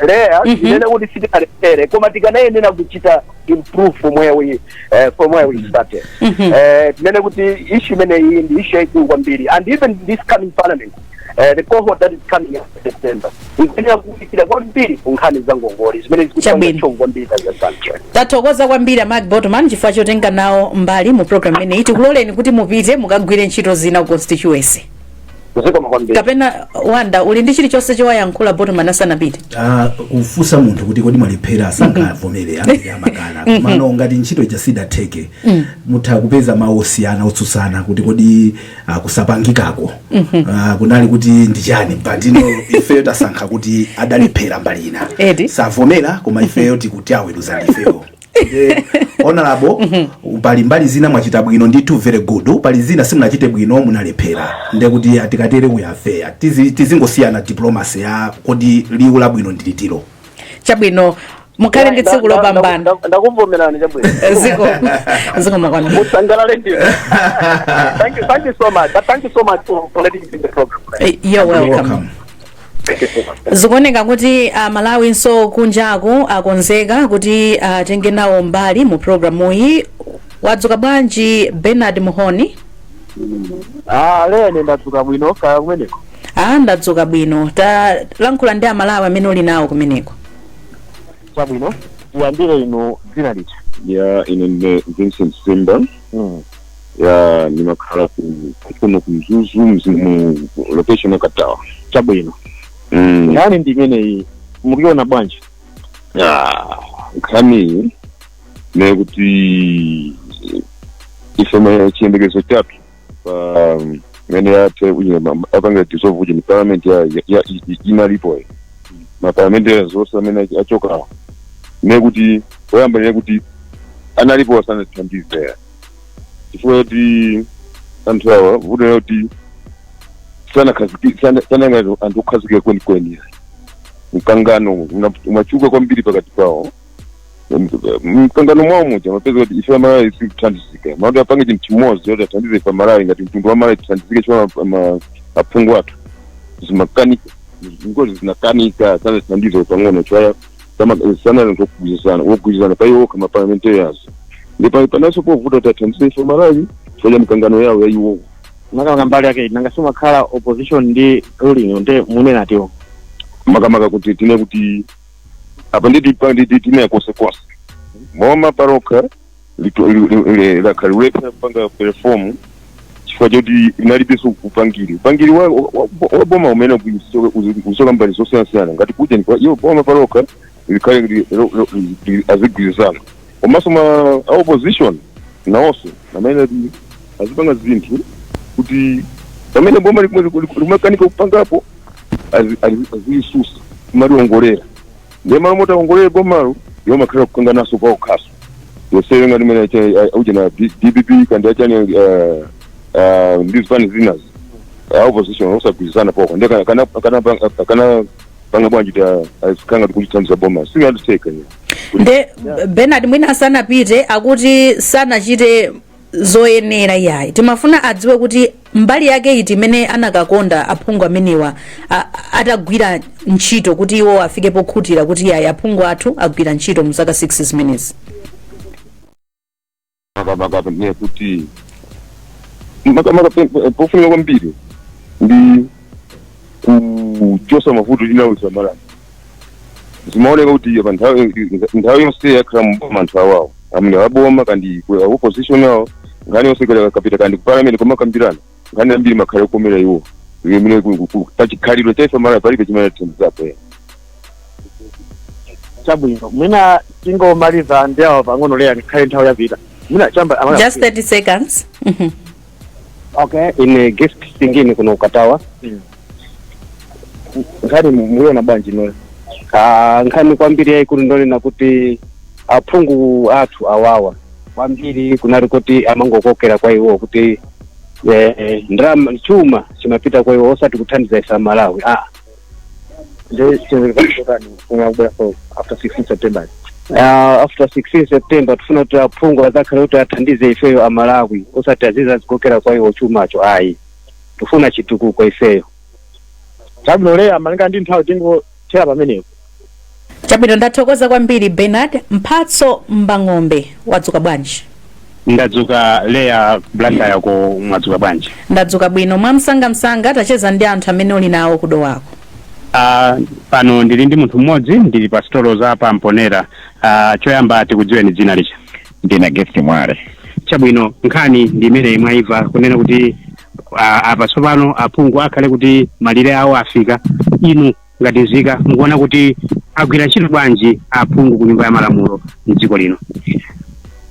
Leya, tinene kuti sitinalephere, koma tikanayenera kuchita improve from where we started. Tinene kuti issue imeneyi ndi issue yaikulu kwambiri, and even this coming parliament, the cohort that is coming after September ikuyenera kuwunikira kwambiri ku nkhani za ngongole zimene zikupanga Chabwino. chongo kwambiri as a country. Tathokoza kwambiri a Mark Botman chifukwa chotenga nawo mbali mu program imeneyi. Tikuloleni kuti mupite mukagwire ntchito zina ku constituency. Zikomo kwambiri. Kapena Wanda, uli ndi chilichonse chowayankhula Botman asanapite? Ah, kufunsa munthu kuti kodi mwalephera, sangavomere, ambiri amakana. Komano ngati ntchito ija sidatheke, mutha kupeza mawu osiyana otsutsana kuti kodi kusapangikako kunali kuti ndi chani. But ino ifeyo tasankha kuti adalephera mbali ina. Edi. Savomera, koma ifeyo tikuti aweruza ndifeyo. Honorable, pali mbali zina mwachita bwino ndithu, very good. Pali zina simunachite bwino, munalephera. Nde kuti tikatere we are fair. Tizingosiyana diplomacy ya kodi liwu labwino ndilitiro. Chabwino, mukhale ndi tsiku lopambana. Ndakuvomerani, chabwino. Zikomo kwambiri. Musangalale ndinu. Thank you, thank you so much, but thank you so much for letting me in the program. You're welcome. Welcome. Thank you so much. Zikuoneka kuti Amalawinso kunjaku akonzeka kuti atenge nawo mbali mu programuyi. Wadzuka bwanji, Bernard Muhoni? Ah, lene ndadzuka bwino, kaya kumeneko? Ah, ndadzuka bwino. Talankhula ndi Amalawi amene uli nawo kumeneko. Chabwino, tiyambire inu, dzina liti? Ya, ine ndine Vincent Simba. Ya, ndimakhala ku kuno ku Mzuzu, mu location ya Katawa. Chabwino. Nkhani ndi imeneyi, mukuiona bwanji? Ah, nkhani nekuti ife chiyembekezo chathu pa mene yathe apanga dissolve kuti ni parliament ya inalipo, ma parliamentarians onse amene achokawo, nekuti poyamba nekuti analipo asanathandize, chifukwa kuti anthu awa vuto kuti sananga anthu okhazikika kwenikweni. Mkangano umachuka kwambiri pakati pawo. Mkangano mwawo muja mapeza kuti ife Amalawi sikuthandizika. Makuti apange chinthu chimodzi choti athandize ife Amalawi ngati mtundu wa Malawi, tithandizike chifukwa aphungu athu zimakanika, ngozi zinakanika, sanathandize pang'ono chifukwa sana anthu okugwirizana, okugwirizana pa iwo okha ma parliamentarians. Ndi pananso povuta kuti athandize ife Malawi chifukwa cha mikangano yawo ya iwowo. Makamaka mbali yake nanga simakhala opposition ndi ruling, nde munena tiwo? Makamaka kuti tine kuti apa nditi tine konsekonse boma parokha lakhala lilepha kupanga perform chifukwa choti inalibenso upangiri wa boma umene usoka mbali zosiyanasiyana. Ngati kuja iyo boma parokha likhale azigwirizana, komanso ma a opposition nawonso amene azipanga zinthu kuti pamene boma limakanika kupangapo azilisusa, kumaliongolera. Ndiye malo moti aongolere bomalo, iwo makhala kukanganaso kwa ukhaso yonseyo, ngati mene uja na DPP kandi achani ndi zipani zinazi a opposition osagwirizana poko, ndiye kana panga bwanji ta azikanga tikuchithandiza boma? Singatitheka. Nde Bernard, mwina asanapite, akuti sanachite zoyenera iyayi. Timafuna adziwe kuti mbali yake iti imene anakakonda aphungu amenewa atagwira ntchito kuti iwo afike pokhutira kuti iyayi, aphungu athu agwira ntchito mu zaka 6 zimenezi. Makamaka ndiye kuti makamaka pofunika kwambiri ndi kuchosa mavuto tinawisa Malawi. Zimaoneka kuti pa nthawi yonse yakhala mboma anthu awawo amene aboma kandi ku opposition awo, nkhani yonse kapita kandi ku parliament komakambirana, nkhani ambiri makhale okomera iwo. Imene pachikhalidwe chaife Malawi palibe chimene tithandizapo. Chabwino, mwina tingomaliza ndi awa pang'ono, leya ndikhale nthawi yapita mwina chamba. Just 30 seconds. Okay, ine Gift Singini kuno Ukatawa. Nkhani muiona bwanji noyo? Ah, nkhani kwambiri yayikulu ndonena kuti aphungu athu awawa kwambiri kunali kuti amangokokera kwa iwo, kuti ndalama, chuma chimapita kwa iwo, osati kuthandiza ife Amalawi. Ah, Nde chiyembekezo chotani kumwe akubwera for after 16 September? After 16 September tifuna kuti aphungu adzakhale kuti athandize ifeyo Amalawi, osati aziza zikokera kwa iwo chumacho ayi. Tifuna chitukuko ifeyo. Chabwino Leya, malinga ndi nthawi tingothera pamenepo. Chabwino, ndathokoza kwambiri Bernard. Mphatso Mbang'ombe, wadzuka bwanji? Ndadzuka Leya, Blantyre ko mwadzuka bwanji? Ndadzuka bwino. Mwamsangamsanga, tacheza ndi anthu amene uli nawo kudowako. Pano ndili ndi munthu mmodzi, ndili pa stolo za Pamponera. Choyamba tikudziweni dzina licha. Ndine Gift Mwale. Chabwino, nkhani ndi imene mwayimva kunena kuti apa tsopano aphungu akhale kuti malire awo afika. Inu ngati nzika mukuona kuti agwira ntchito bwanji aphungu ku Nyumba ya Malamulo mdziko lino?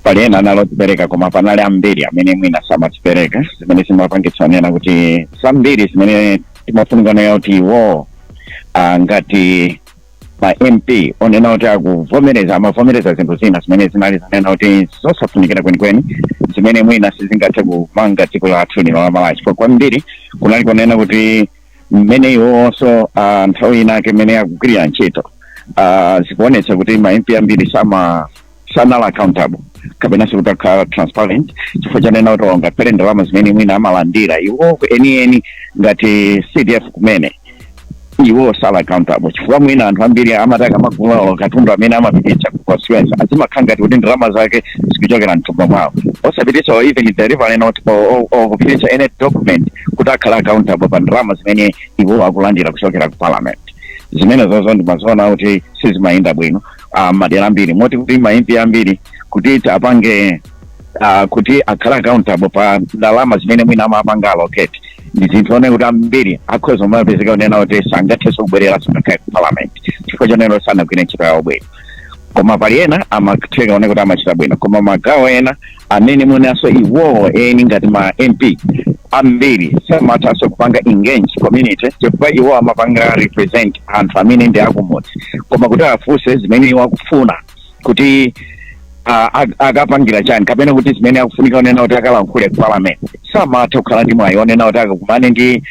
Pali ena analotipereka, koma panali ambiri amene mwina samatipereka, zimene zimapangitsa nena kuti zambiri zimene timafunika nayo kuti iwo ngati ma MP onena kuti akuvomereza, amavomereza zinthu zina zimene zinali zanena kuti zosafunikira kwenikweni, zimene mwina sizingathe kumanga dziko lathu lino la Malawi, chifukwa kwambiri kunali kunena kuti mmene iwonso nthawi inake mmene akugwirira ntchito, zikuonetsa kuti ma MP ambiri sanali accountable kapena sikuti akhala transparent, chifukwa chanena kuti ngakhale ndalama zimene mwina amalandira iwo enieni ngati CDF kumene, iwo sala accountable, chifukwa mwina anthu ambiri amataka amagula katundu amene amapititsa ku constituency azimakhala ngati kuti ndalama zake zikuchokera mthumba mwawo, osapititsa or even delivery note or kupititsa any document kuti akhala accountable pa ndalama zimene iwo akulandira kuchokera ku parliament. Zimene zozo ndimaziona kuti sizimayenda bwino madera ambiri, moti kuti ma MP ambiri kuti apange kuti akhala accountable pa ndalama zimene mwina amapanga allocate, ndi zinthu one kuti ambiri akhoza umapezeka kunena kuti sangathenso kubwereranso ngakhale ku parliament, chifukwa chonena kuti sanagwire ntchito yawo bwino. Koma pali ena amatheka one kuti amachita bwino, koma magawo ena amene mwinanso iwowo eni ngati ma MP ambiri samathanso kupanga engage community, chifukwa iwo amapanga represent anthu amene ndi akumudzi, koma kuti afunse zimene iwo akufuna kuti akapangira chani kapena kuti zimene akufunika onena kuti akalankhule ku parliament, samatha kukhala ndi mwayi onena kuti akakumane ndi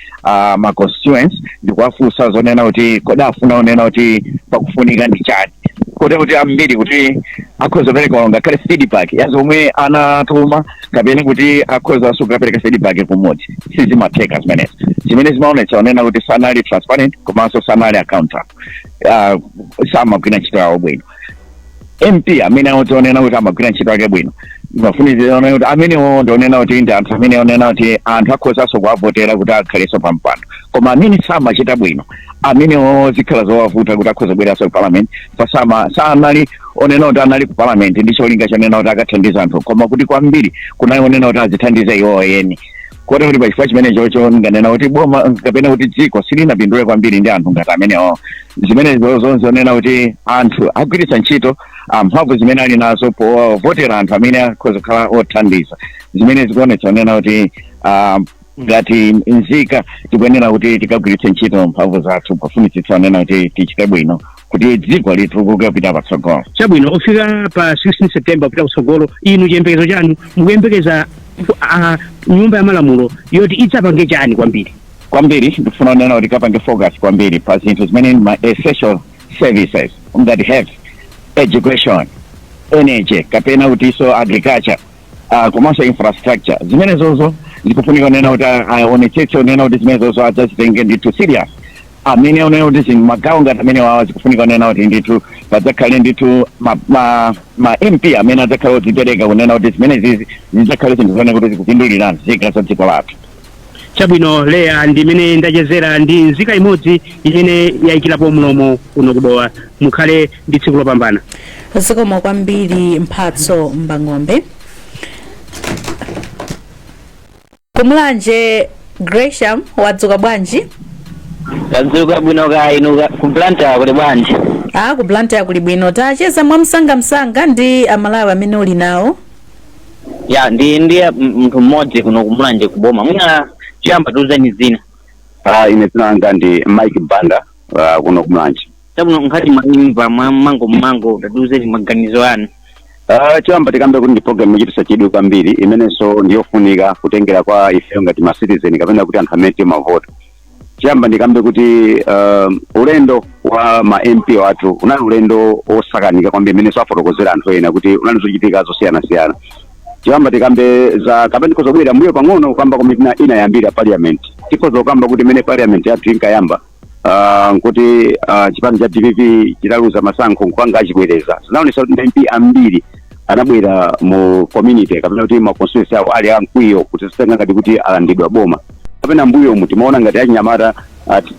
ma constituents ndikuwafunsa zonena kuti kodi afuna onena kuti pakufunika ndi chani, kuti ambiri kuti akhoza kupereka ngakhale feedback ya zomwe anatuma kapena kuti akhoza kukapereka feedback kumudzi, sizimatheka zimenezo, zimene zimaonetsa onena kuti sanali transparent komanso sanali accountable, samagwira ntchito yawo bwino. MP amene ationena kuti amagwira ntchito yake bwino, mafunizira onena kuti amenewo ndionena kuti ndi anthu amene onena kuti anthu akhozanso kuwavotera kuti akhalenso pa mpando, koma amene samachita bwino, amenewo zikhala zowavuta kuti akhoza kubweranso ku parliament, pasama sanali onena kuti anali ku parliament ndi cholinga chonena kuti akathandiza anthu, koma kuti kwambiri kunali onena kuti azithandiza iwowo eni. Kotero kuti pachifukwa chimene chocho nganena kuti boma kapena kuti dziko silinapindule kwambiri ndi anthu ngati amenewo, zimene zonse onena kuti anthu agwiritsa ntchito mphamvu zimene ali nazo povotera anthu amene akhoza kukhala othandiza, zimene zikuonetsa onena kuti ngati nzika tikuyenera kuti tikagwiritse ntchito mphamvu zathu pofunitsitsa onena kuti tichite bwino kuti dziko litukuke kupita patsogolo. Chabwino, ofika pa 16 September kupita kutsogolo, inu chiyembekezo chanu mukuyembekeza Nyumba ya Malamulo yoti idzapange chani kwambiri? Kwambiri ndikufuna onena kuti kapange focus kwambiri pa zinthu zimene ma essential services ngati health, education, energy kapena kutinso agriculture, komanso infrastructure. Zimene zozo zikufunika onena kuti aonetsetse onena kuti zimene zozo adzazitenge ndithu serious, amene onena kuti zinthu magawo ngati amene wawa zikufunika onena kuti ndithu padzakhale ndithu ma MP amene adzakhale odzipereka kunena kuti zimene zizi zidzakhale zinthu zonena kuti zikupindulira nzika za dziko lathu. Chabwino Leya, ndimene ndachezera ndi nzika imodzi imene yayikirapo mlomo kuno kudowa. Mukhale ndi tsiku lopambana. Zikomo kwambiri Mphatso Mbang'ombe. Kumulanje, Gresham, wadzuka bwanji? Tadzuka bwino, ka inu ku Blantyre kuli bwanji? A ku Blantyre kuli bwino. Tacheza mwamsangamsanga ndi Amalawi amene uli nawo. Ya, ndi munthu mmodzi kuno kumulanje kuboma. Mwina choyamba tiuzeni dzina. Ine dzina langa ndi Mike Banda, kuno kumulanje. Chabwino, nkhani mwayimva mwa mango mmango, tatiuzeni maganizo anu. Choyamba tikambe kuti ndi program yochititsa chidwi kwambiri, imenenso ndiyofunika kutengera kwa ifeyo ngati ma citizen kapena kuti anthu amene timavota. Chiyamba ndikambe kuti ulendo wa ma MP wathu unali ulendo osakanika kwambiri, mmene afotokozera anthu ena kuti unali zochitika zosiyanasiyana. Chiyamba tikambe za kapena tikhoza kubwera mbuyo pang'ono kukamba komwe inayambira parliament. Tikhoza kukamba kuti imene parliament yathu inkayamba, nkuti chipani cha DPP chitaluza masankho nkhwanga achibwereza, zinaonesa kuti MP ambiri anabwera mu community kapena kuti ma constituency awo ali amkwiyo kuti zitenga ngati kuti alandidwa boma. Kapena mbuyomu timaona ngati achinyamata,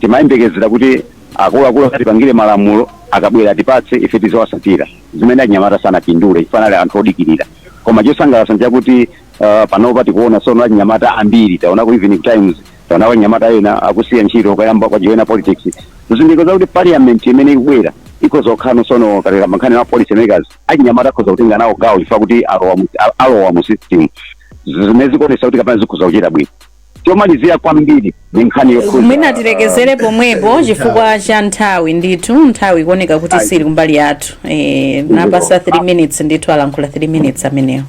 timayembekezera kuti akuluakulu atipangire malamulo, akabwera atipatse ife tizowasatira, zimene achinyamata sanapindule chifukwa anali anthu odikirira. Koma chosangalatsa nchakuti panopa tikuona sono achinyamata ambiri, taona ku Evening Times, taona achinyamata ena akusiya ntchito kuyamba kwajoina politics, zizindikiro zakuti parliament imene ikubwera ikhoza kukhala sono katika mankhani wa policy makers, achinyamata akhoza kutenga nawo gawo chifukwa kuti alowa mu system, zimene zikuonesa kuti kapena zikhoza kuchita bwino. Chomalizira kwambiri ndi nkhani yokhuza Mwina tilekezere pomwepo chifukwa cha nthawi. Ndithu nthawi ikuoneka kuti sili kumbali yathu. Napasa 3 minutes, ndithu alankhula 3 minutes amenewo.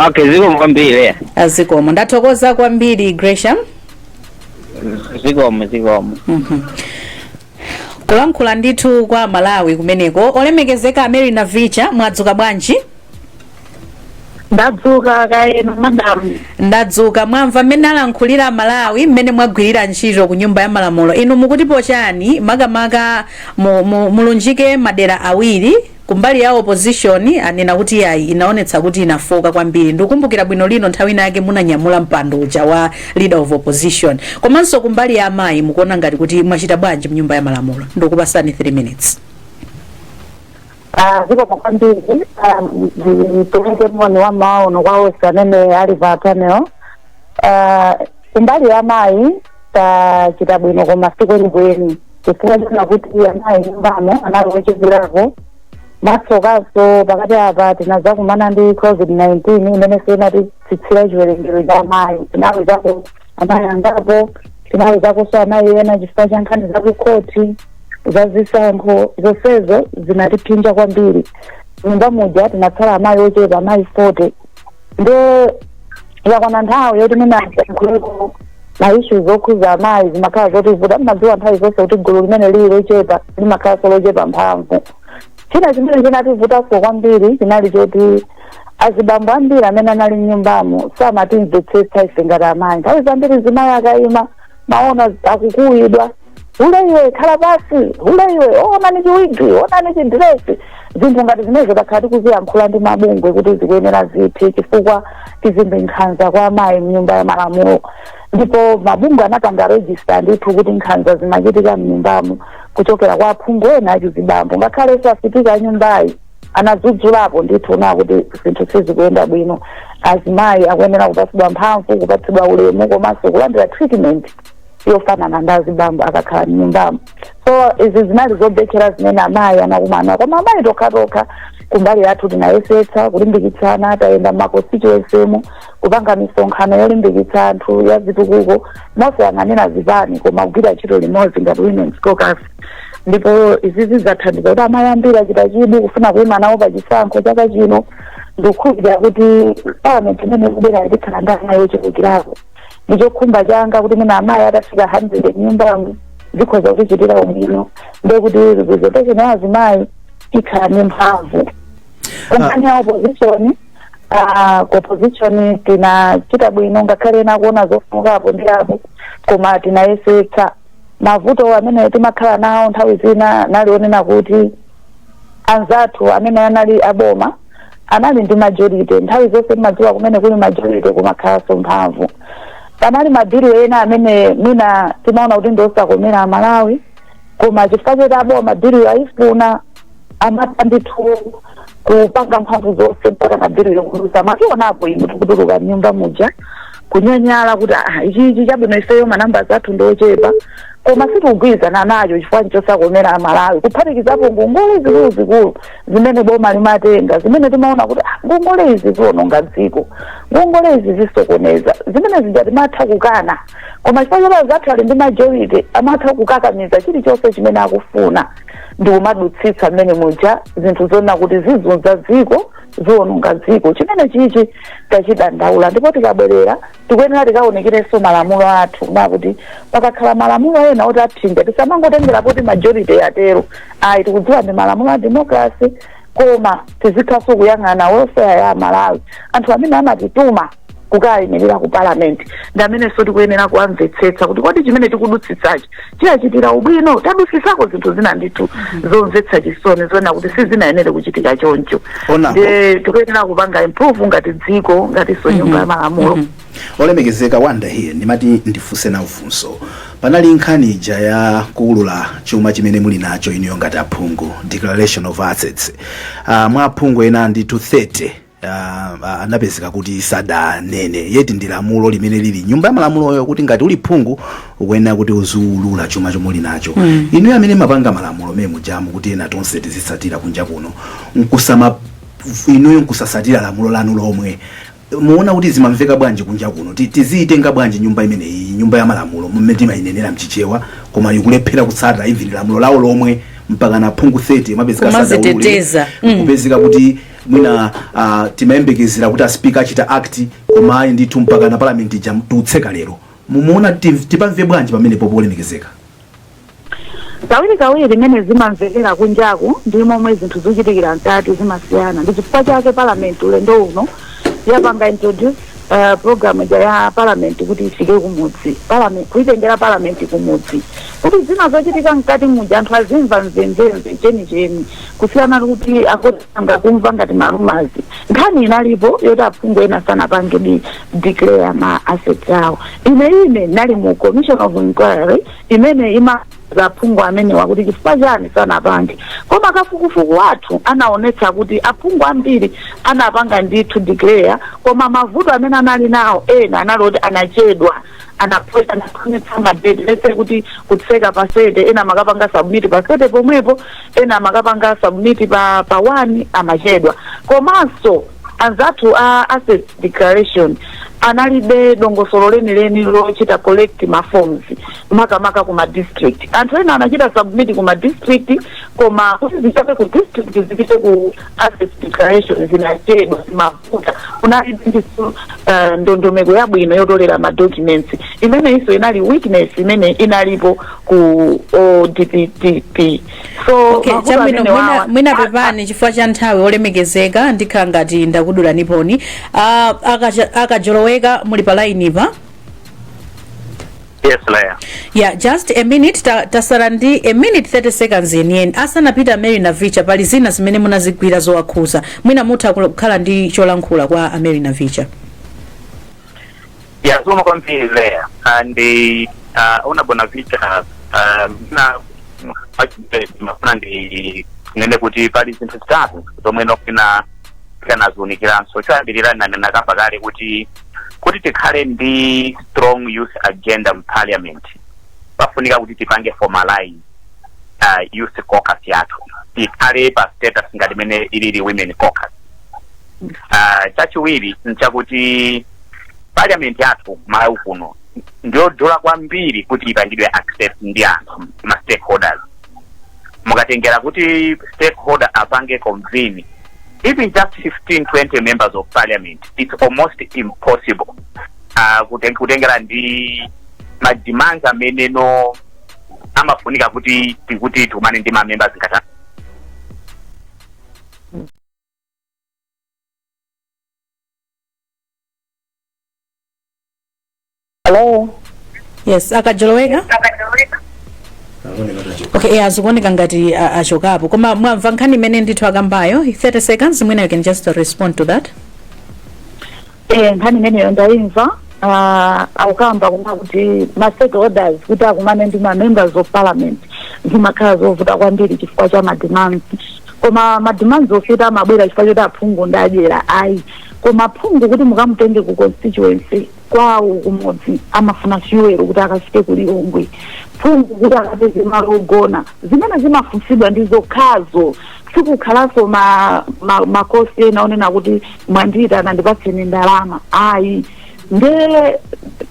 Okay, zikomo kwambiri. Azikomo, ndathokoza kwambiri, Gresham. Zikomo, zikomo. Kulankhula ndithu kwa Malawi kumeneko. Olemekezeka Mary Navicha, mwadzuka bwanji? Ndadzuka kaeno, madam. Ndadzuka. Mwamva mmene alankhulira Malawi, mmene mwagwirira ntchito ku Nyumba ya Malamulo. Inu mukutipo chani? Makamaka mulunjike madera awiri. Kumbali ya opposition anena kuti yayi, inaonetsa kuti inafoka kwambiri. Ndikukumbukira bwino lino nthawi inake munanyamula mpando uja wa leader of opposition. Komanso kumbali ya amayi, mukuona ngati kuti mwachita bwanji mnyumba ya malamulo? Ndikupasani 3 minutes. Zikomo kwambiri. Ndipereke moni wa maono kwa onse amene ali pa panel. Kumbali ya amayi tachita bwino, koma sikwenikweni, chifukwa chona kuti amayi nyumbamo anali ocheperapo. Matsokanso pakati apa tinadzakumana ndi COVID-19 imene sinatitsitsira chiwerengero cha amayi. Tinawezako amayi angapo, tinawezakonso amayi ena chifukwa cha nkhani zakukhoti, za zisankho, zonsezo zinatiphinja kwambiri. Nyumba muja tinatsala amayi ochepa, amayi 40. Nde yakwana nthawi yoti mwina ayankhuleko ma issues okhuza amayi, zimakhala zotivuta. Mmadziwa nthawi zonse kuti gulu limene lili lochepa limakhalanso lochepa mphamvu. China chimene chinativutanso kwambiri chinali choti azibambo ambiri amene anali mnyumbamo samatimvetsetsa ife ngati amayi. Nthawi zambiri zimayi akayima, maona akukuwidwa, "Ule iwe, khala pasi, ule iwe, onani chiwigi, onani chidiresi." Zinthu ngati zimenezo takhala tikuziyankhula ndi mabungwe kuti zikuyenera zithe, chifukwa tizimbe nkhanza kwa amayi mnyumba ya malamulo. Ndipo mabungwe anapanga register ndithu kuti nkhanza zimachitika mnyumbamo kuchokera kwa aphungu ena achizibambo. Ngakhalenso aspika nyumbayi anadzudzulapo ndithu na kuti zinthu sizikuyenda bwino, azimayi akuyenera kupatsidwa mphamvu, kupatsidwa ulemu, komanso kulandira treatment yofanana ndi azibambo akakhala mnyumbamo. So izi zinali zobekera zimene amayi anakumana. Koma amayi tokhatokha kumbali yathu tinayesetsa kulimbikitsana, tayenda ma constituency mu kupanga misonkhano yolimbikitsa anthu ya zitukuko, mosayang'anira zipani, koma kugwira ntchito limodzi ngati Women's Caucus. Ndipo izi zidzathandiza kuti amayi ambiri achita chidwi kufuna kuyima nawo pa chisankho chaka chino. Ndikukhulupirira kuti parliament imene ikubwera ikhala ndi amayi ochulukirapo. Ndichokhumba changa kuti mwina amayi atafika 100 mnyumbamo zikhoza kutichitira ubwino, ndekuti representation ya azimayi ikhala ndi mphamvu. Kumbali ya opposition, ku opposition tinachita bwino, ngakhale ena akuona zofukapo ndi apo, koma tinayesetsa. Mavuto amene timakhala nawo nthawi zina nalionena kuti anzathu amene anali aboma anali ndi majority. Nthawi zonse timadziwa kumene kuli majority kumakhalanso mphamvu. Panali ma bill ena amene mwina timaona kuti ndiosakomera Amalawi, koma chifukwa choti aboma bill ayifuna, amatha ndithu kupanga mphamvu zonse mpaka na bill yokulusa. Mationapo inu tikutuluka mnyumba muja kunyanyala kuti, "Ah, ichi ichi chabwino, ifeyo manamba athu ndiochepa." Koma sitikugwirizana nacho chifukwa nchosakomera Amalawi, kuphatikizapo ngongole zikuluzikulu zimene boma limatenga, zimene timaona kuti ngongole izi ziwononga dziko, ngongole izi zisokoneza, zimene zija timatha kukana. Koma chifukwa choti zathu ali ndi majority, amatha kukakamiza chilichonse chimene akufuna ndi kumadutsitsa mmene muja zinthu zona kuti zizunza dziko, ziwononga dziko. Chimene chichi tachidandaula, ndipo tikabwerera tikuyenera tikaonekerenso malamulo athu, nakuti pakakhala malamulo ena oti aphinja, tisamangotengera poti majority yatero, ayi. Tikudziwa ndi malamulo a democracy, koma tizikhaso kuyang'ana welfare ya Malawi. Anthu amene amatituma kukayimirira ku parliament ndi amenenso tikuyenera kuwamvetsetsa kuti kodi chimene tikudutsitsachi chiyachitira ubwino. Tadutsitsako zinthu zina ndithu zomvetsa chisoni, zona kuti sizinayenere kuchitika choncho. Ndiye tikuyenera kupanga improve ngati dziko, ngatinso nyumba ya malamulo. Olemekezeka Wanda here, ndimati ndifunse nawo funso. Panali nkhani ija ya kuulula chuma chimene muli nacho inuyo ngati aphungu, declaration of assets. Mwa aphungu ena ndithu 30 anapezeka kuti sadanene, yeti ndi lamulo limene lili nyumba ya malamuloyo kuti ngati uli phungu ukuyenera kuti uziulula chuma chomwe uli nacho. Inuyo amene mapanga malamulo mene mujamu kuti ena tonse tizitsatira kunja kuno, nkusama inuyo nkusasatira lamulo lanu lomwe, muona kuti zimamveka bwanji kunja kuno? Tiziyitenga bwanji nyumba imeneyi, nyumba ya malamulo mmene timayinenera mchichewa, koma ikulephera kutsata even lamulo lawo lomwe, mpaka na phungu 30 mapezeka Kumaziteteza. Kupezeka kuti mwina timayembekezera kuti aspika achita act, koma ayi ndithu, mpaka na parliament ija tiutseka lero. Mumuona tipamve bwanji pamene popo, olemekezeka? Kawiri kawiri imene zimamvekera kunjaku ndi momwe zinthu zikuchitikira mkati zimasiyana. Ndi chifukwa chake parliament ulendo uno yapanga introduce program ija ya parliament kuti ifike kumudzi, parliament kuitengera parliament kumudzi, kuti zina zochitika mkati muja anthu azimva mvemvemve chenicheni, kusiyana kuti akotanga kumva ngati ma rumours. Nkhani inalipo yoti aphungu ena sanapange declare ma assets awo. Ine nali mu commission of inquiry imene ima aphungu amenewa kuti chifukwa chani sanapange, koma kafukufuku wathu anaonetsa kuti aphungu ambiri anapanga ndithu declare, koma mavuto amene anali nawo ena anali oti anachedwa, anaphwanyitsa ma date. Let's say kuti kutseka pa 30, ena amakapanga submit pa 30 pomwepo, ena amakapanga submit pa 1, amachedwa. Komanso anzathu a asset declaration analibe dongosolo lenileni lochita collect ma forms, makamaka kuma district. Anthu ena anachita submit kuma district, koma kuti zichoke ku district zipite ku asset declaration zinachedwa, zimavuta. Kunalibe ndithu ndondomeko yabwino yotolera ma documents. Imene iso inali weakness imene inalipo ku ODPDP. So mavuto chabwino. amene Mwina, wawa mwina pepani chifukwa cha nthawi, olemekezeka, ndikhala ngati ndakudulani. Akajoloweka, muli pa line pa? Yes, Leah. Yeah, just a minute, tasala ndi a minute 30 seconds yeniyeni. Asanapita Mary Navicha, pali zina zimene munazigwira zowakhuza, mwina mutha kukhala ndi cholankhula kwa a Mary Navicha. Yeah, zikomo kwambiri, Leah. And Honorable Navicha, na mafuna ndi nene kuti pali zinthu zitatu zomwe nofuna tikanaziwunikiranso. Choyambirira, nakamba kale kuti tikhale ndi strong youth agenda mu parliament, pafunika kuti tipange formalize youth caucus yathu, ikhale pa status ngati imene ilili women caucus. Chachiwiri nchakuti parliament yathu Malawi kuno ndiyodula kwambiri kuti ipangidwe access ndi anthu, ma stakeholders. Mukatengera kuti stakeholder apange convene even just 15 20 members of parliament, it's almost impossible, kutengera ndi ma demands amene no amafunika kuti tikuti tikumane ndi ma members ngati Hello? Yes, Akajoloweka. Okay, yeah, zikuoneka ngati achokapo, koma mwamva nkhani imene ndithu akambayo. 30 seconds, mwina you can just respond to that. Nkhani imeneyo ndayimva. Akukamba kuma kuti ma stakeholders kuti akumane ndi ma members of parliament zimakhala zovuta kwambiri chifukwa cha ma demands. Koma ma demands ofita amabwera chifukwa choti aphungu ndadyera, ayi. Koma phungu kuti mukamutenge ku constituency kwawo kumudzi, amafuna fuel kuti akafike ku Lilongwe. Phungu kuti akapeze malo ogona, zimene zimafunsidwa ndi zokhazo. Sikukhalanso makosi ena onena kuti mwandiyitana, ndipatseni ndalama, ayi. Nde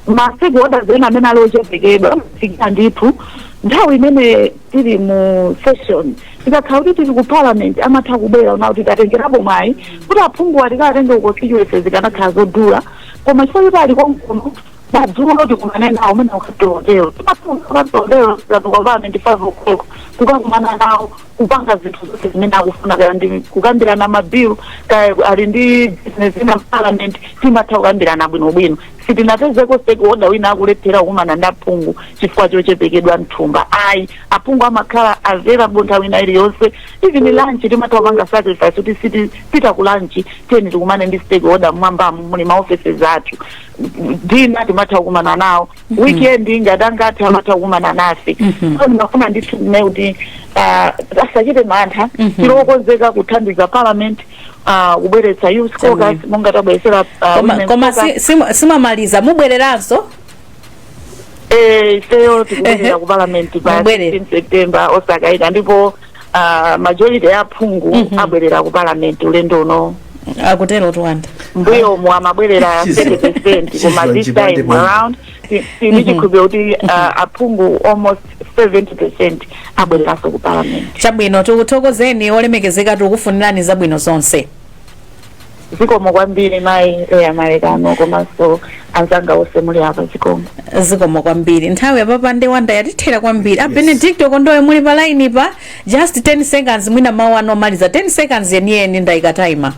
ma stakeholders ena amene ali ochepekedwa amafikira ndithu nthawi imene tili mu session. Tikakhala kuti tili ku parliament, amatha kubwera una kuti tatengerapo mwayi kuti aphungu atikatenge ku constituencies, zikanakhala zodula, koma chifukwa choti ali konkuno, madzulo tikumane nawo umene ukatotero, timatotero tikatuka parliament 5 o'clock, kukakumana nawo, kupanga zinthu zonse zimene akufuna, kaya ndi kukambirana mabill, kaya ali ndi business ina parliament, timatha kukambirana bwinobwino. Sitinapezeko stakeholder wina akulephera kukumana ndi aphungu chifukwa chochepekedwa mthumba, ayi. Aphungu amakhala available nthawi ina iliyonse. Even lunch timatha kupanga sacrifice kuti sitipita ku lunch, tiyeni tikumane ndi stakeholder mmwambamo muli ma offices athu. Dina timatha kukumana nawo, weekend ngati angathe amatha kukumana nafe. So ndimafuna ndithu ndine kuti asachite mantha, tilokonzeka kuthandiza parliament, kubweretsa youth caucus monga tabweretsera Koma, women koma caucus. Simamaliza, mubwereranso? Eh, ifeyo tikubwerera ku parliament pa Mubwerera. 16 September, osakayika. Ndipo majority ya aphungu abwerera ku parliament ulendo uno. Akutero tuwanda. Mbuyomu amabwerera 30%, koma this time around tili chikhulupiriro kuti aphungu almost 70% abwereranso ku parliament. Chabwino, tikuthokozeni olemekezeka, tikufunirani zabwino zonse. Zikomo kwambiri, mayi Leya Malekano, komanso anzanga onse muli apa, zikomo. Zikomo kwambiri. Nthawi yapapa ndi Wanda yatithera kwambiri. A Benedicto Kondowe, muli pa line pa, just 10 seconds, mwina mawu anu omaliza, 10 seconds yeniyeni, ndayika timer.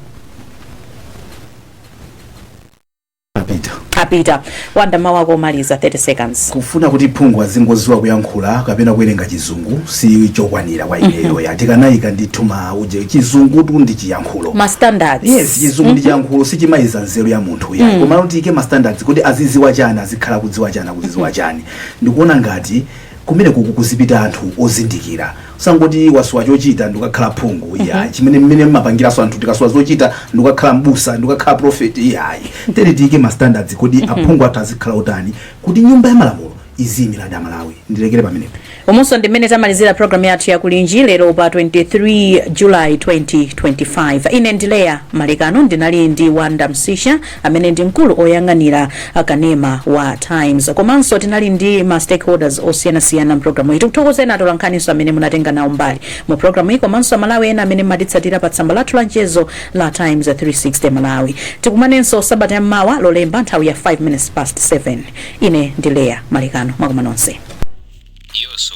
Apita. Apita. Wanda, mawu ako omaliza, 30 seconds. Kufuna kuti phungu azingoziwa kuyankhula kapena kuwerenga Chizungu si chokwanira kwa ineyo ya. Tikanayika ndithu ma uje, Chizungutu ndi chiyankhulo. Ma standards. Yes, Chizungu ndi chiyankhulo, sichimayiza nzeru ya munthu ya. Koma kuti ike ma standards kuti aziziwa chani, azikhala kudziwa chani, akuziziwa chani. Ndikuona ngati kumene kuku kuzipita anthu ozindikira, sangoti wasuwa chochita ndikukakhala phungu, iyayi. Chimene mmene mmapangiranso anthu, tikasuwa zochita ndikukakhala mbusa, ndikukakhala prophet, iyayi. Tere tiyike ma standards kuti aphungu athu azikhala otani, kuti nyumba ya malamulo iziyimira Amalawi. Ndilekere pamenepo. Umunso ndimene tamalizira programu yathu yakulinji lero pa 23 July 2025. Ine ndileya Malekano, ndinali ndi Wanda Msisha amene ndi mkulu oyang'anira kanema wa Times, komanso tinali ndi ma stakeholders osiyanasiyana mpulogalamu iyi. Tikuthokozeni atolankhaniso amene munatenga nawo mbali mu programu iyi, komanso Amalawi ena amene mmatitsatira pa tsamba lathu la mchezo la Times 360 Malawi. Tikumanenso sabata yammawa, Lolemba, nthawi ya 5 minutes past 7. Ine ndi Leya Malekano, mwakoma nonse. Iyonso.